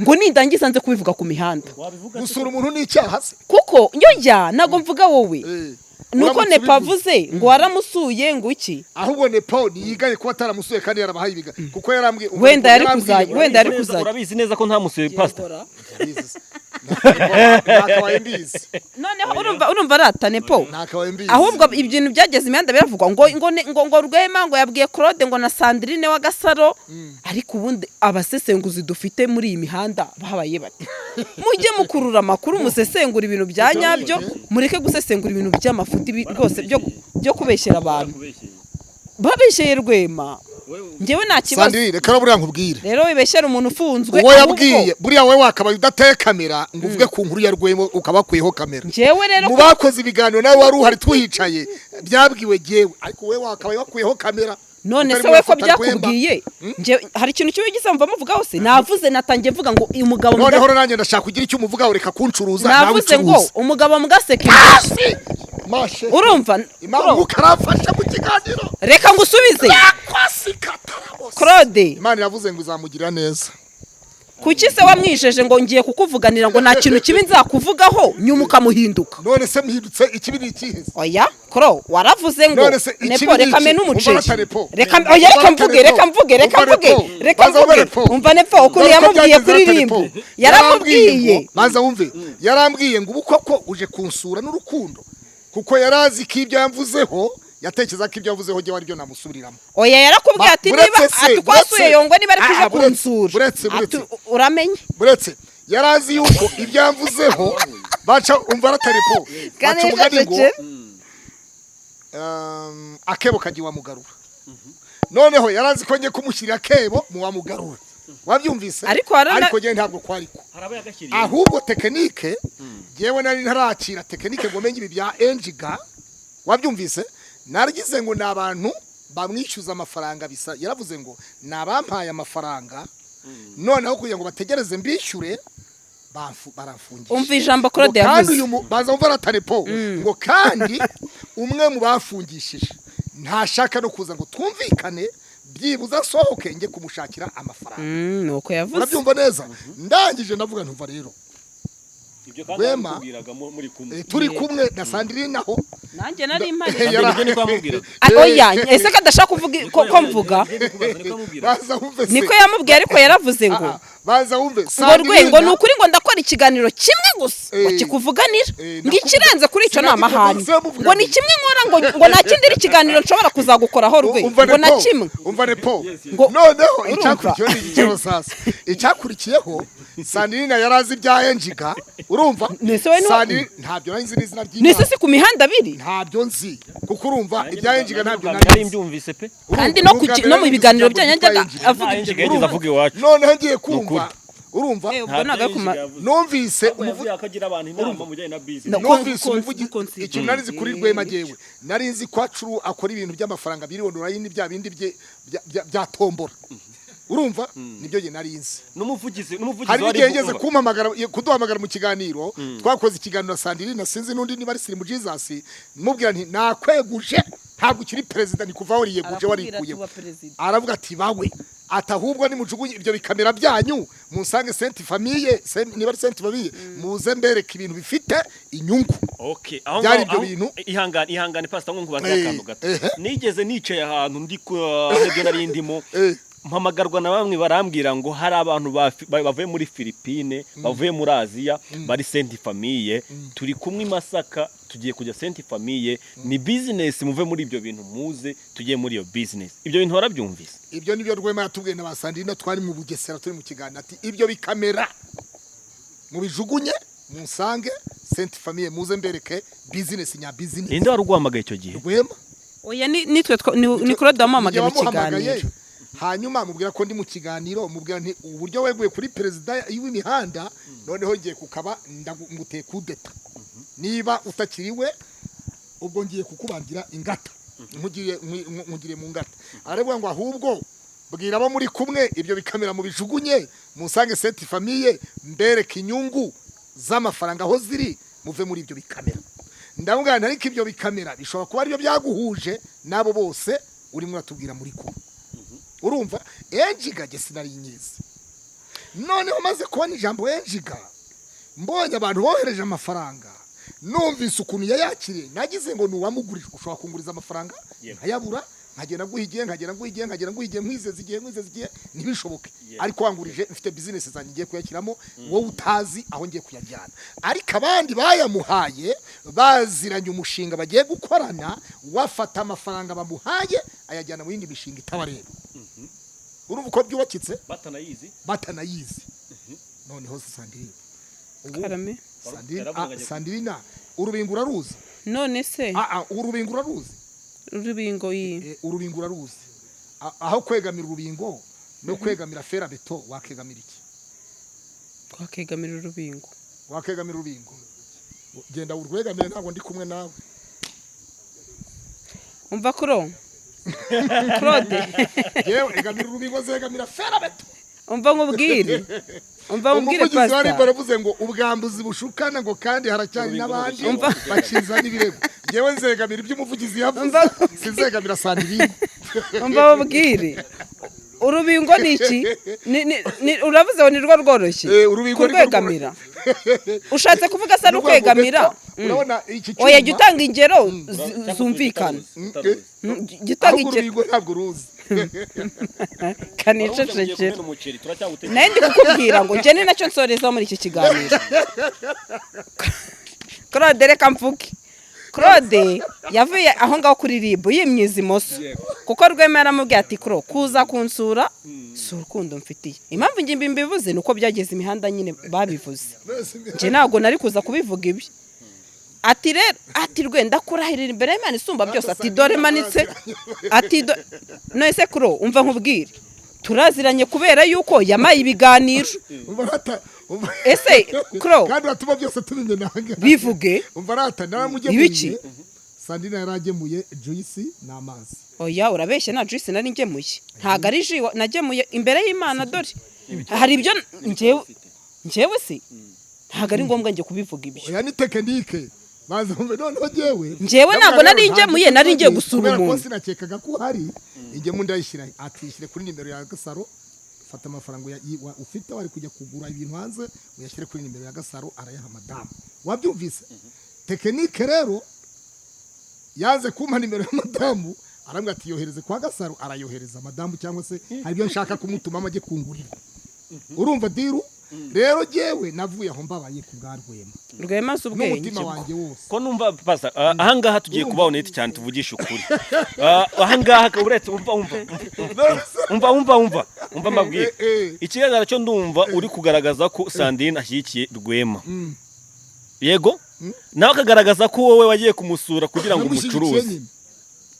ngo nindangiza nze kubivuga ku mihanda. Gusura umuntu ni icyaha se? Kuko njya ntago mvuga wowe. Nuko Uramutse nepo ubivuze. avuze ngo waramusuye ngo iki. Ahubwo nepo niyiganye kuba ataramusuye kandi yarabahaye ibiga, kuko yarambwiye. Wenda yari yarambwiye kuzajya- ngo- wenda yari kuzajya. Urabizi neza ko ntamusuye, pastor? Ndabizi se. Nakabaye mbizi. Noneho urumva arata nepo. Nakabaye mbizi. Ahubwo ibintu byageze imihanda biravugwa ngo Rwema ngo yabwiye Claude ngo na Sandrine wa Gasaro. Ariko ubundi abasesenguzi dufite muri iyi mihanda babaye bate? Mujye mukurura amakuru, musesengura ibintu bya nyabyo, mureke gusesengura ibintu by'amafuti rwose byo kubeshyera abantu. Babeshyeye Rwema, njyewe nta kibazo. Sandrine, reka rero buriya nkubwire. Rero wibeshyera umuntu ufunzwe. Uwo Ahubwo yabwiye buriya, wowe wakabaye udateye kamera ngo uvuge ku nkuru ya Rwema ukabakuyeho kamera. Njyewe rero Mu bakoze ibiganiro nawe wari uhari, tuhicaye, byabwiwe jyewe, ariko wowe wakabaye wakuyeho kamera. None Utari se we ko wafata Rwema. byakubwiye? Njye hari ikintu kibi gisa mva muvugaho se? Navuze, natangiye mvuga ngo umugabo Noneho rero nanjye ndashaka kugira icyo umuvugaho, reka kuncuruza nawe. Navuze ngo Ucuruza. umugabo mugaseka imbohe. Mashe. Urumva? Impamvu karamfasha mu kiganiro. Reka ngusubize, Claude. Imana iravuze ngo izamugirira neza. Kuki se wamwijeje ngo ngiye kukuvuganira, ngo nta kintu kibi nzakuvugaho, nyuma ukamuhinduka? None se mpindutse, ikibi ni ikihe se? Oya Kro, waravuze ngo None se ikibi nepo ni reka iki? mene umuceri. Umva Nepo. Reka, oya, reka Umva mvuge. Nepo. Reka mvuge, reka Umva mvuge. Nepo. Reka Banza wumve mvuge. Nepo. Umva nepo ukuntu Dore uko yamubwiye byagenze kuri rata rimbo. Nepo. Yaramubwiye. Banza wumve, yarambwiye ngo ubu koko uje kunsura n'urukundo, kuko yarazi ko ibyo yamvuzeho, yatekereza ko ibyo yavuzeho jyewe aribyo namusubiriramo. Oya, yarakubwiye ati Buretse niba se, ati kwasuye buretse. Yongwe, niba ari kuje Ah, buretse, kunsura. buretse, buretse. Ati, uramenye. Buretse, yarazi yuko ibyo yamvuzeho baca, umva rataripo, baca umugani ngo Cece. akebo kajya iwamugarura. Noneho yarazi ko ngiye kumushyirira akebo mu wamugarura, wabyumvise? Ariko Ariko njyewe ntabwo kwariko. Ahubwo technique njyewe nari ntarakira technique ngo menye ibi bya enjiga, wabyumvise? Naragize ngo ni abantu bamwishyuza amafaranga bisa. Yaravuze ngo ni abampaye amafaranga, noneho kugira ngo bategereze mbishyure baramfungisha. Umva ijambo Claude Ngo kandi yavuze. uyu baza umva ratarepo, ngo kandi umwe mu bafungishije ntashaka no kuza ngo twumvikane, byibuze asohoke njye kumushakira amafaranga. Nuko yavuze. Urabyumva neza? Ndangije ndavuga ntumva rero Ibyo kandi Rwema. yabikubwiraga muri kumwe. Turi kumwe na Sandrine aho. Nanjye nari mpari. Sandrine niko yamubwiraga. Ah, oya, ese ko adashaka kuvuga ko mvuga? Baza wumve se. Niko yamubwiye, ariko yaravuze ngo Ah, ah, baza wumve. ngo rwe ngo ni ukuri ngo ndakora ikiganiro kimwe gusa ngo kikuvuganira, ngo ikirenze kuri icyo ni amahane, ngo ni kimwe nkora, ngo nta kindi iri kiganiro nshobora kuzagukoraho rwe, Umva ngo na Nepo, kimwe. Umva Nepo. Ngo Noneho urumva? icyakurikiyeho ni igikino sasa. Icyakurikiyeho, Sandrine yarazi ibya enjiga, urumva? Nese we Sandrine ntabyo nari nzi n'izina nese ry'Imana. si ku mihanda abiri? Ntabyo nzi, kuko urumva ibya enjiga ntabyo nari Nari nzi. mbyumvise pe. Kandi no no mu biganiro byanyu yajyaga avuga Nta ibyo. enjiga yigeze avuga iwacu. Noneho ngiye kumva, urumva? Ubwo ntabwo ari Numvise Ahubwo yavuye ko agira abantu inama mu bijyanye na business. No. Numvise umuvugi ikintu nari nzi kuri Rwema, jyewe nari nzi ko acuru akora ibintu by'amafaranga biri online, bya bindi bye bya tombora. Urumva, nibyo njye nari nzi. N'umuvugizi Hari wa n'igihe RIB. ngeze kumpamagara, kuduhamagara mu kiganiro. Twakoze ikiganiro na Sandrine, sinzi n'undi niba ari Sirimu Jesus, mubwira nti nakweguje, ntabwo ukiri perezida, ni kuva wariyeguje. Arakubwira ati Warikuye. uba perezida. Aravuga ati bawe, ati ahubwo nimujugunye ibyo bikamera byanyu, musange Sainte Famille, niba ari Sainte Famille, muze mbereke ibintu bifite inyungu. Okay, aho Byari ngaho ibyo bintu. Ihangane, ihangane pastor, ngo nkubaze akantu gato. Nigeze nicaye ahantu ndi ku ibyo nari ndimo, mpamagarwa na bamwe barambwira ngo hari abantu bavuye muri Philippine, bavuye muri Aziya, bari Sainte Famille, turi kumwe i Masaka, tugiye kujya Sainte Famille, ni business, muve muri ibyo bintu muze tugiye muri iyo business. Ibyo bintu warabyumvise? Ibyo nibyo Rwema yatubwiye na ba Sandrine, twari mu Bugesera turi mu kiganiro, ati ibyo bikamera mubijugunye, musange Sainte Famille, muze mbereke business nya business. Ninde wari uguhamagaye icyo gihe? Rwema. Oya, nitwe ni Claude wamuhamagaye mu Wamuhamagaye. kiganiro. Hanyuma mubwira ko ndi mu kiganiro, mubwira nti uburyo weguye kuri perezida w'imihanda, noneho ngiye kukaba nguteye kudeta, niba utakiriwe ubwo ngiye kukubangira ingata, nkugiriye mu ngata. Aravuga ngo ahubwo bwira abo muri kumwe ibyo bikamera mu bijugunye, musange Sainte Famille mbereke inyungu z'amafaranga aho ziri, muve muri ibyo bikamera. Ndamubwira nti ariko ibyo bikamera bishobora kuba aribyo byaguhuje n'abo bose urimo uratubwira muri kumwe. Urumva, enjiga jye sinari nyizi. Noneho maze kubona ijambo enjiga, mbonye abantu bohereje amafaranga, numvise ukuntu yayakiriye, nagize ngo ni uwamugurije. Ushobora kunguriza amafaranga nkayabura, nkagenda nguha igihe, nkagenda nguha igihe, nkagenda nguha igihe, nkwizeza igihe, nkwizeza igihe, ntibishoboke. Ariko wangurije mfite business zanjye ngiye kuyashyiramo, wowe utazi aho ngiye kuyajyana. Ariko abandi bayamuhaye baziranye umushinga bagiye gukorana, wafata amafaranga bamuhaye ayajyana mu yindi mishinga itabareba. Urumva uko byubakitse? Batanayizi. Batanayizi. Noneho Sandrine, ubu Karame. Sandrine, Yaravuga ngo agiye Sandrine, urubingo uraruzi? None se? Urubingo uraruzi? Urubingo iyi? Urubingo uraruzi? Aho kwegamira urubingo no kwegamira ferabeto, wakegamira iki? Twakegamira urubingo. Wakegamira urubingo, genda urwegamire, ntabwo ndi kumwe nawe. Umva kuro Claude. Yewe, egamira urubingo, zegamira ferabeto. Umva nkubwire, umva nkubwire. Umuvugizi wa RIB Pastor. aravuze ngo ubwambuzi bushukana, ngo kandi haracyari Urubingo n'abandi Umva. bakizana ibirego. Yewe, nzegamira ibyo umuvugizi yavuze, Umva. sinzegamira Sandrine. Umva nkubwire, urubingo ni iki? Uravuze ngo ni rwo rworoshye Urubingo ni rwo. kurwegamira. Ushatse kuvuga se ari Ni ukuvuga ngo ukwegamira? beto, urabona iki cyuma? Oya, jya utanga ingero zumvikana. Utaruzi. Jya utanga Ahubwo ingero. urubingo ntabwo ruzi. Kanicecekera. Umuceri turacyawutegereje. Nawe ndi kukubwira ngo njye ni nacyo nsoreza muri iki kiganiro. Claude, reka mvuge. Claude yavuye aho ngaho kuri RIB yimyiza imoso, kuko Rwema yaramubwiye ati kuro kuza kunsura si urukundo mfitiye. Impamvu njye mbivuze ni uko byageze imihanda nyine babivuze, njye ntabwo nari kuza kubivuga ibi. Ati rero, ati rwe ndakurahirira imbere y'Imana isumba byose, ati dore manitse, ati none se kuro, umva nkubwire, turaziranye kubera yuko yamaye ibiganiro. Umva rata, Ese kuro kandi uratuma byose tubimenanga. Bivuge. Umva rata, naramugemuriye. Ibiki? Sandrine yaragemuye juice n'amazi. Oya, urabeshya, nta juice nari ngemuye, ntabwo ari jus nagemuye imbere y'Imana. Dore hari ibyo njyewe si ntabwo ari ngombwa njye kubivuga ibyo. Oya, ni technique, baza umve. Noneho jyewe Njyewe ntabwo nari ngemuye, nari ngiye gusura kubera ko umuntu. Sinakekaga ko uhari, ingemu ndayishyira, ati ishyire kuri nimero ya Gasaro, fata amafaranga ufite wari kujya kugura ibintu hanze, uyashyire kuri nimero ya Gasaro. Arayaha madamu. Wabyumvise technique rero? Yanze kumpa nimero ya madamu, arambwira ati yohereze kwa Gasaro. Arayohereza madamu, cyangwa se hari ibyo nshaka kumutumamo ajye kungurira. Urumva deal rero, jyewe navuye aho mbabaye ku bwa Rwema. Rwema si ubwenge N'umutima bwo. wanjye wose. Ko numva pastor, ahangaha tugiye kuba honnête cyane, tuvugisha ukuri. Ahangaha uretse, umva, umva, umva, umva, umva, umva mbabwire. Ikigaragara cyo ndumva uri kugaragaza ko Sandrine ashyigikiye Rwema, yego, nawe akagaragaza ko wowe wagiye kumusura kugira ngo Namushyigikiye umucuruze. Nyine.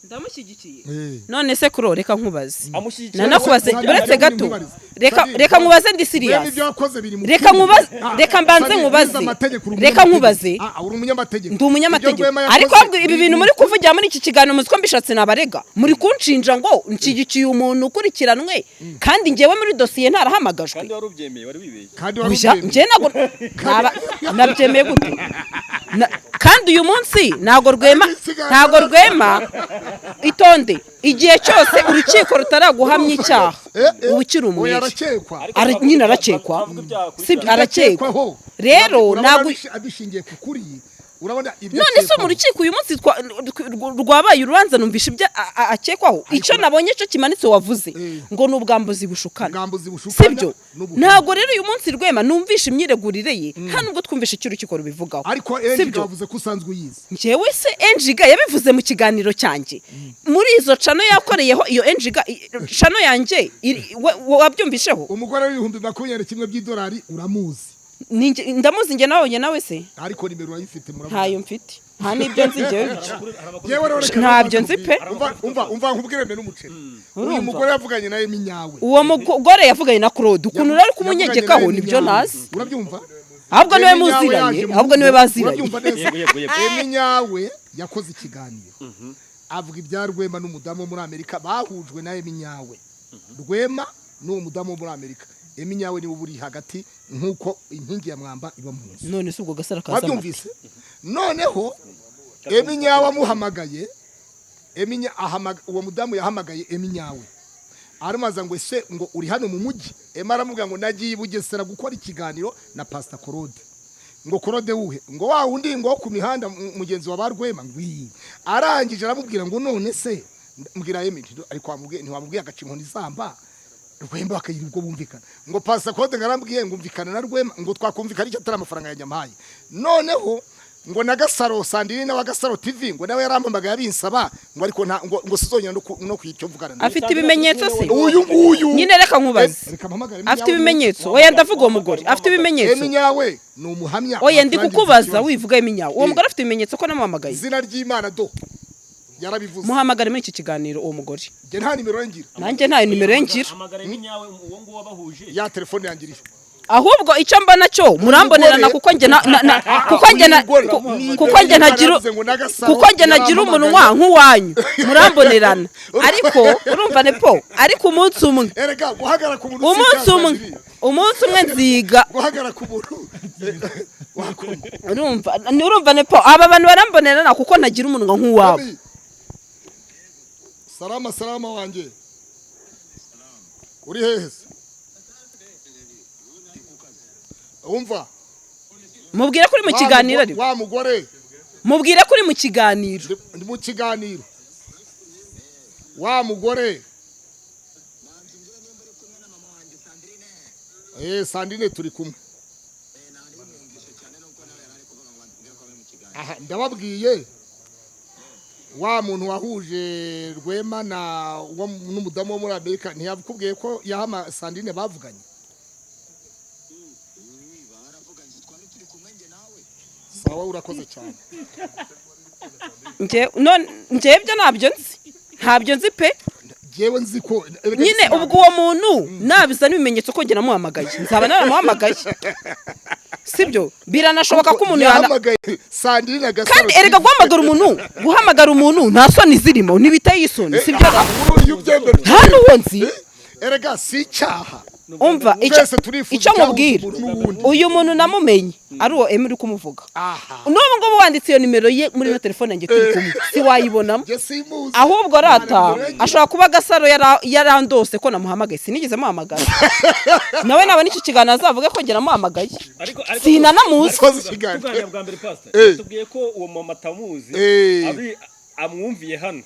Ndamushyigikiye. Eh. None se kuro, reka nkubaze. Amushyigikiye. Nanakubaze. Sabine, Uretse Sabine, gato. nkwibarize. Reka Sabine, reka nkubaze, ndi Rwema serious. ibyo wakoze biri mu Reka kuri. nkubaze, Ah, reka mbanze Sabine, nkubaze. wize amategeko, uri Reka umunyamategeko. nkubaze. Ah, uri umunyamategeko. Ndi umunyamategeko. Ibyo Rwema yakoze Ariko ahubwo ibi biri bintu mu muri kuvugira muri iki kiganiro, muzi ko mbishatse nabarega. Muri kunshinja ngo nshyigikiye umuntu ukurikiranwe kandi njyewe muri dosiye ntarahamagajwe. Kandi wari ubyemeye, wari wibeshye. Kandi wari Oya, ubyemeye. njye ntabwo nabyemeye gute? Kandi uyu munsi ntabwo Rwema, ntabwo Rwema, itonde, igihe cyose urukiko rutaraguhamya icyaha Eh, eh, uba ukiri oya, umwere. arakekwa. Nyine arakekwa. Twavuga ibyaha kuri Sibyo, arakekwa. Arakekwaho. Rero Urabona ntabwo abishingiye ku kuri, urabona ibyo None se akekwaho. mu rukiko uyu munsi rwabaye urubanza, numvisha ibyo akekwaho? Icyo nabonye cyo kimanitse wavuze Eh. ngo ni ubwambuzi bushukana. Ubwambuzi bushukana Sibyo? n'ubuhemu. Ntabwo rero uyu munsi Rwema numvisha imyiregurire ye, nta nubwo twumvisha icyo urukiko rubivugaho. Ariko Angie Sibyo? yavuze ko usanzwe uyizi. Njyewe se Enjiga yabivuze mu kiganiro cyanjye muri izo channel yakoreyeho iyo Enjiga channel yanjye wabyumvisheho? Umugore w'21,000 by'idolari uramuzi? Ndamuzi njye nawe, nawe se? Ariko nimero urayifite, muramuzi. Ntayo mfite, nta n'ibyo nzi njyewe ibyo. Yewe rero reka Ntabyo nzi pe. Umva, umva, umva nkubwire mbere n'umuceri. Uyu Urumva? mugore yavuganye nawe Minyawe. Uwo mugore yavuganye na Claude, ukuntu rero kumunyegekaho Yavuganye nawe nibyo Minyawe. ntazi. Urabyumva? Ahubwo niwe Emi Nyawe muziranye, yaje mu ahubwo niwe rugo. baziranye. Urabyumva neza? Yego, yego, yego. Emi Nyawe yakoze ikiganiro avuga ibya Rwema n'umudamu wo muri Amerika bahujwe na Emi Nyawe. Rwema n'uwo mudamu wo muri Amerika, Emi Nyawe niwe uri hagati nk'uko inkingi ya mwamba iba mu nzu. None se ubwo Gasaro kaza amata? Wabyumvise? Noneho Emi Nyawe amuhamagaye, uwo mudamu yahamagaye Emi Nyawe, aramubaza ngo: "Ese ngo uri hano mu mujyi?" Emi aramubwira ngo: "Nagiye i Bugesera gukora ikiganiro na Pastor Claude." Ngo: "Claude wuhe?" Ngo: "Wa wundi ngo wo ku mihanda, mugenzi wa ba Rwema." Ngo iyi arangije aramubwira ngo: "None se mbwira Emi," ariko wamubwiye, ntiwamubwiye agaca inkoni zamba, Rwema bakagira ubwo bumvikana. Ngo: "Pastor Claude ngo arambwiye ngo umvikana na Rwema, ngo twakumvikana icyo atari amafaranga ya nyampaye." Noneho ngo na Gasaro Sandrine wa Gasaro TV ngo nawe yarampamagaye abinsaba, ngo ariko nta ngo sizongera no kwicyo mvugana nawe. Afite ibimenyetso se? Uyu nguyu. Nyine reka nkubaze. Reka mpamagare Emi Afite Nyawe. ibimenyetso? Oya, ndavuga uwo mugore afite ibimenyetso? Emi Nyawe ni umuhamya. Oya, ndi Watangiza kukubaza. ikibazo. Wivuga Eminyawe, uwo Eh. mugore afite ibimenyetso ko namuhamagaye? Izina ry'Imana do yarabivuze. Muhamagare muri iki kiganiro uwo mugore. Njye nta nimero ye ngira. Nanjye ntayo nimero ye ngira. Hamagara Minyawe, uwo nguwo wabahuje. Ya telefone yanjye irihe? Ahubwo icyo mbona cyo murambonerana, Umugore- kuko njye na, na, na kuko njye na Uyu mugore kuko njye ntagira yaravuze ngo n'Agasaro kuko njye nagira umunwa nk'uwanyu, murambonerana. Ariko urumva nepo, ariko umunsi umwe, Erega guhagarara ku muntu si umunsi icyaha, umwe, Sandrine. umunsi umwe nziga. Guhagarara ku muntu wakumva. Urumva nepo, aba bantu barambonerana kuko ntagira umunwa nk'uwabo. Ami. Salama, salama wanjye, uri hehe se? Umva. Mubwire ko uri mu Wa kiganiro. Ariko wa mugore. Mubwire ko uri mu kiganiro. Ndi mu kiganiro, wa mugore. Sandrine turi kumwe. Aha ndababwiye, wa muntu wahuje Rwema na n'umudamu wo muri Amerika, ntiyakubwiye ko yahama Sandrine bavuganye? Sawa, urakoze cyane. Njye none njye ibyo ntabyo nzi, ntabyo nzi pe. Jewe nzi ko Nyine ubwo uwo muntu nabizana ibimenyetso ko njye namuhamagaye, nzaba naramuhamagaye, sibyo? Biranashoboka ko umuntu yana yahamagaye Sandrine Gasaro. Kandi erega guhamagara umuntu nta soni zirimo, ntibiteye isoni, sibyo? Iyo ubyemera. Nta n'uwo nzi. Erega si icyaha. Umva icyo Twese turifuza icyo icyahuza nkubwira. umuntu n'uwundi. Uyu muntu namumenye ari uwo Emi uri kumuvuga. Aha. N'ubu ngubu wanditse iyo nimero ye muri ino telefone yanjye turi kumwe, si wayibonamo. Njye simuzi. Ahubwo rata ashobora kuba Gasaro yarandose ko namuhamagaye, sinigeze muhamagara. Nawe nabona iki kiganiro azavuge ko njye namuhamagaye. Ariko Sinanamuzi. Akoze ikiganiro. Tuganira bwa mbere, pastor tubwiye ko uwo mama atamuzi, abi amwumviye hano.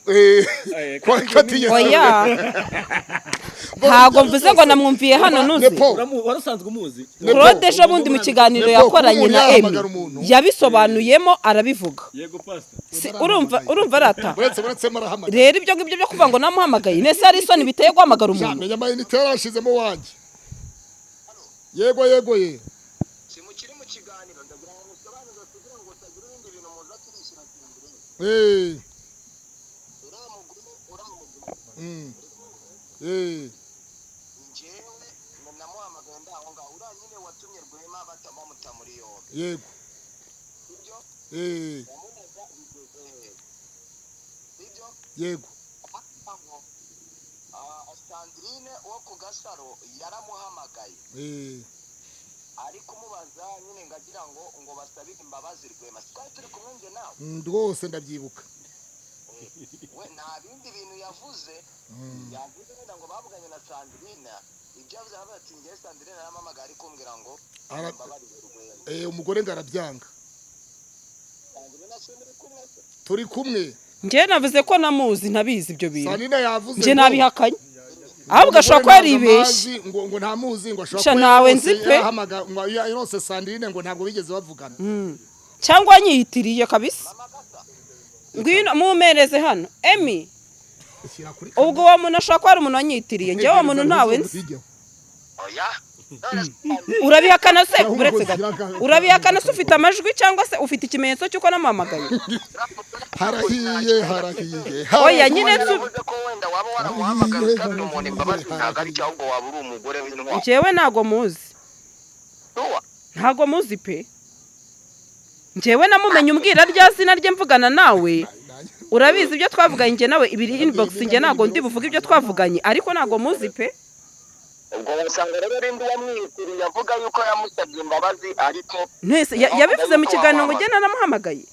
Ko atigeze- Oya, ntabwo mvuze ngo namwumviye hano, nuzi. Nepo. Wari usanzwe umuzi? Claude ejo bundi mu kiganiro Nepo, yakoranye kuba umuntu na Emi yahamagara umuntu. yabisobanuyemo, arabivuga. Yego, pastor. Urumva rata? Uretse marahamagara. Rero ibyo ngibyo byo kuvuga ngo namuhamagaye, nese hari isoni biteye guhamagara umuntu? Menya amayinite yarashizemo wanjye. Yego, yego ye. Simukiri mu kiganiro, ndagira ngo musobanuze kugira ngo utagira ibindi bintu muza turishyira imbere. Eh. Uriya Njyewe namuhamagaye ndaho ngaho, uriya nyine watumye Rwema batamuta muri yombi. Yego. Ibyo yamubaza bigeze hehe, sibyo? Yego. Aho Sandrine wo ku Gasaro yaramuhamagaye, ari kumubaza nyine ngo agira ngo basabire imbabazi Rwema. Twari turi kumwe njye nawe. Rwose ndabyibuka. We nta bindi bintu yavuze, yavuze wenda ngo bavuganye na Sandrine. Ibyo yavuze, aravuga ati: "Njye Sandrine arampamagaye ari kumbwira ngo mbabarire Rwema." Umugore ngo arabyanga. Sandrine se muri kumwe se? Turi kumwe. Njyewe navuze ko namuzi, ntabizi ibyo bintu. Sandrine yavuze Njye ngo nabihakanye, ahubwo ashobora kuba ntabwo yaribeshye. amazi, ngo ntamuzi, ngo ashobora Sha, kuba ntawe yarose nzi pe. ngo yarose Sandrine, ngo ntabwo bigeze bavugana. Cyangwa nyiyitiriye kabisa. Ngwino mumereze hano, Emi. Shyira kuri Ubwo uwo muntu ashobora kuba ari umuntu wanyitiriye. Njyewe uwo muntu ntawe nzi. Oya, none se Urabihakana se? Aho Uretse umugozi gato, urabihakana se? Ufite amajwi cyangwa se ufite ikimenyetso cy'uko namuhamagaye? Harahiye, harahiye. Oya nyine Yavuze ko wenda waba waramuhamagaye usabira umuntu imbabazi, ntabwo ari cyo, ahubwo waba uri umugore w'intwari. Njyewe ntago muzi. Tuwa. Ntago muzi pe. Njyewe namumenye umbwira rya zina rye mvugana nawe. Urabizi ibyo twavuganye njye nawe, ibiri inbox. Njye ntago ndi buvuge ibyo twavuganye, ariko ntago muzi pe. Ubwo wasanga rero ari undi wamwitiriye avuga yuko yamusabye imbabazi, ariko Ntese yabivuze mu kiganiro ngo njye naramuhamagaye?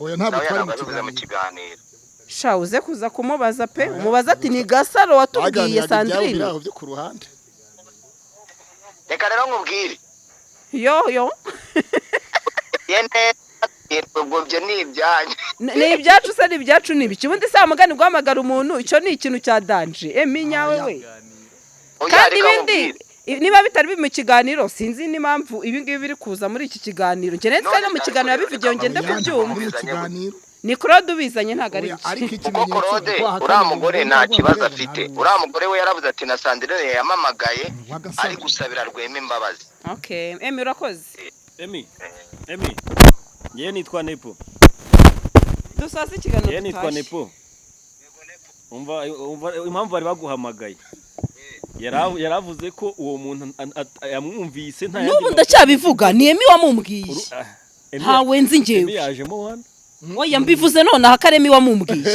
Oya, ntabwo Nawe twari mu ntabwo yabivuze mu kiganiro. kiganiro. Sha, uze kuza kumubaza pe, umubaza ati: "Ni Gasaro watubwiye Baganiraga ibyabo biri Sandrine." aho byo ku ruhande. Reka rero nkubwire. Yo yo. Ye neza, ubwo ibyo ni ibyanyu. Ni ibyacu se? Ni ibyacu, ni ibiki ubundi se? Mugani guhamagara umuntu, icyo ni ikintu cya danger, Emi nyawe we. Oya, Kandi reka ibindi nkubwire. niba bitari biri mu kiganiro, sinzi n'impamvu ibi ngibi biri kuza muri iki kiganiro. Njye ndetse no mu kiganiro yabivugiye, ngende Oya, kubyumva. ntabwo ari mu kiganiro. Ni Claude ubizanye, ntabwo ari Oya, njye. ariko Kuko ikimenyetso Claude, ko ahakana uriya mugore ngo nta ngo kibazo ngo afite. ntabwo. Uriya mugore we yaravuze ati: "Na Sandrine yamamagaye Wagasaro. ari gusabira Rwema imbabazi." Okay, Emi, urakoze. Emi, Emi, ngewe nitwa Nepo. Dusoze ikiganiro, Ngewe nitwa tutashye. Nepo. Umva, umva impamvu bari baguhamagaye. Yaravuze ko uwo muntu yamwumvise nta yandi N'ubu ndacyabivuga, ni Emi wamumbwiye. Emi- Ntawe nzi. Emi Njyewe yajemo hano. Oya, mbivuze nonaha ko ari Emi wamumbwiye,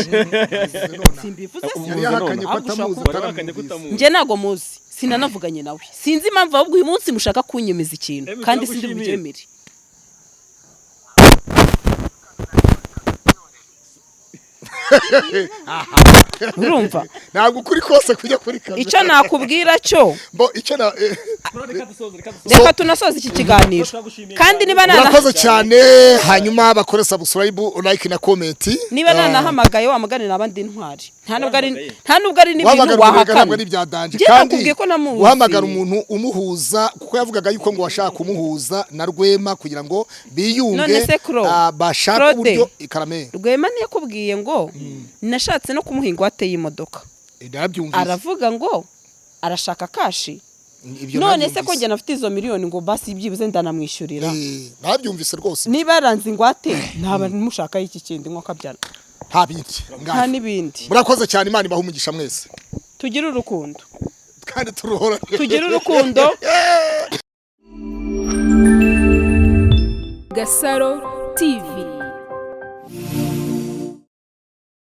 simbivuze se? Yari yahakanye ko Ahubwo ushobora atamuzi. kuba- Wari wahakanye ko Ataramwumvise. utamuzi. Njye ntago muzi, sinanavuganye nawe, sinzi impamvu ahubwo uyu munsi mushaka kunyemeza ikintu Emi, kandi sindi turagushimiye. bubyemere. Urumva? Ntabwo ukuri kose kujya kuri kamera. Icyo nakubwira cyo Bo icyo na Reka dusoze, reka dusoze. Reka tunasoze iki kiganiro, kandi niba nana Murakoze cyane, hanyuma bakore subscribe, like na comment. Niba nanahamagaye, wa mugani naba ndi intwari. Nta nubwo ari n'ibintu Guhamagara umuntu ntabwo wahakana. ari ibya danger. Njye Kandi nakubwiye ko namuzi. guhamagara umuntu umuhuza, kuko yavugaga yuko ngo washaka kumuhuza na Rwema kugira ngo biyunge. None se Cro, bashaka Claude. uburyo ikarame. Rwema ntiyakubwiye ngo nashatse no kumuha ingwate y'imodoka? Narabyumvise. Aravuga ngo arashaka cash. Ibyo None se ko narabyumvise. njye nafite izo miliyoni, ngo basi byibuze ndanamwishyurira. Narabyumvise rwose. Niba yaranze ingwate, ntaba mushakaho iki kindi nko kabyara? Nta bindi. Nta Ngaho. n'ibindi. Murakoze cyane, Imana ibahe umugisha mwese. Tugire urukundo. Kandi turuhora. Tugire urukundo. Gasaro TV.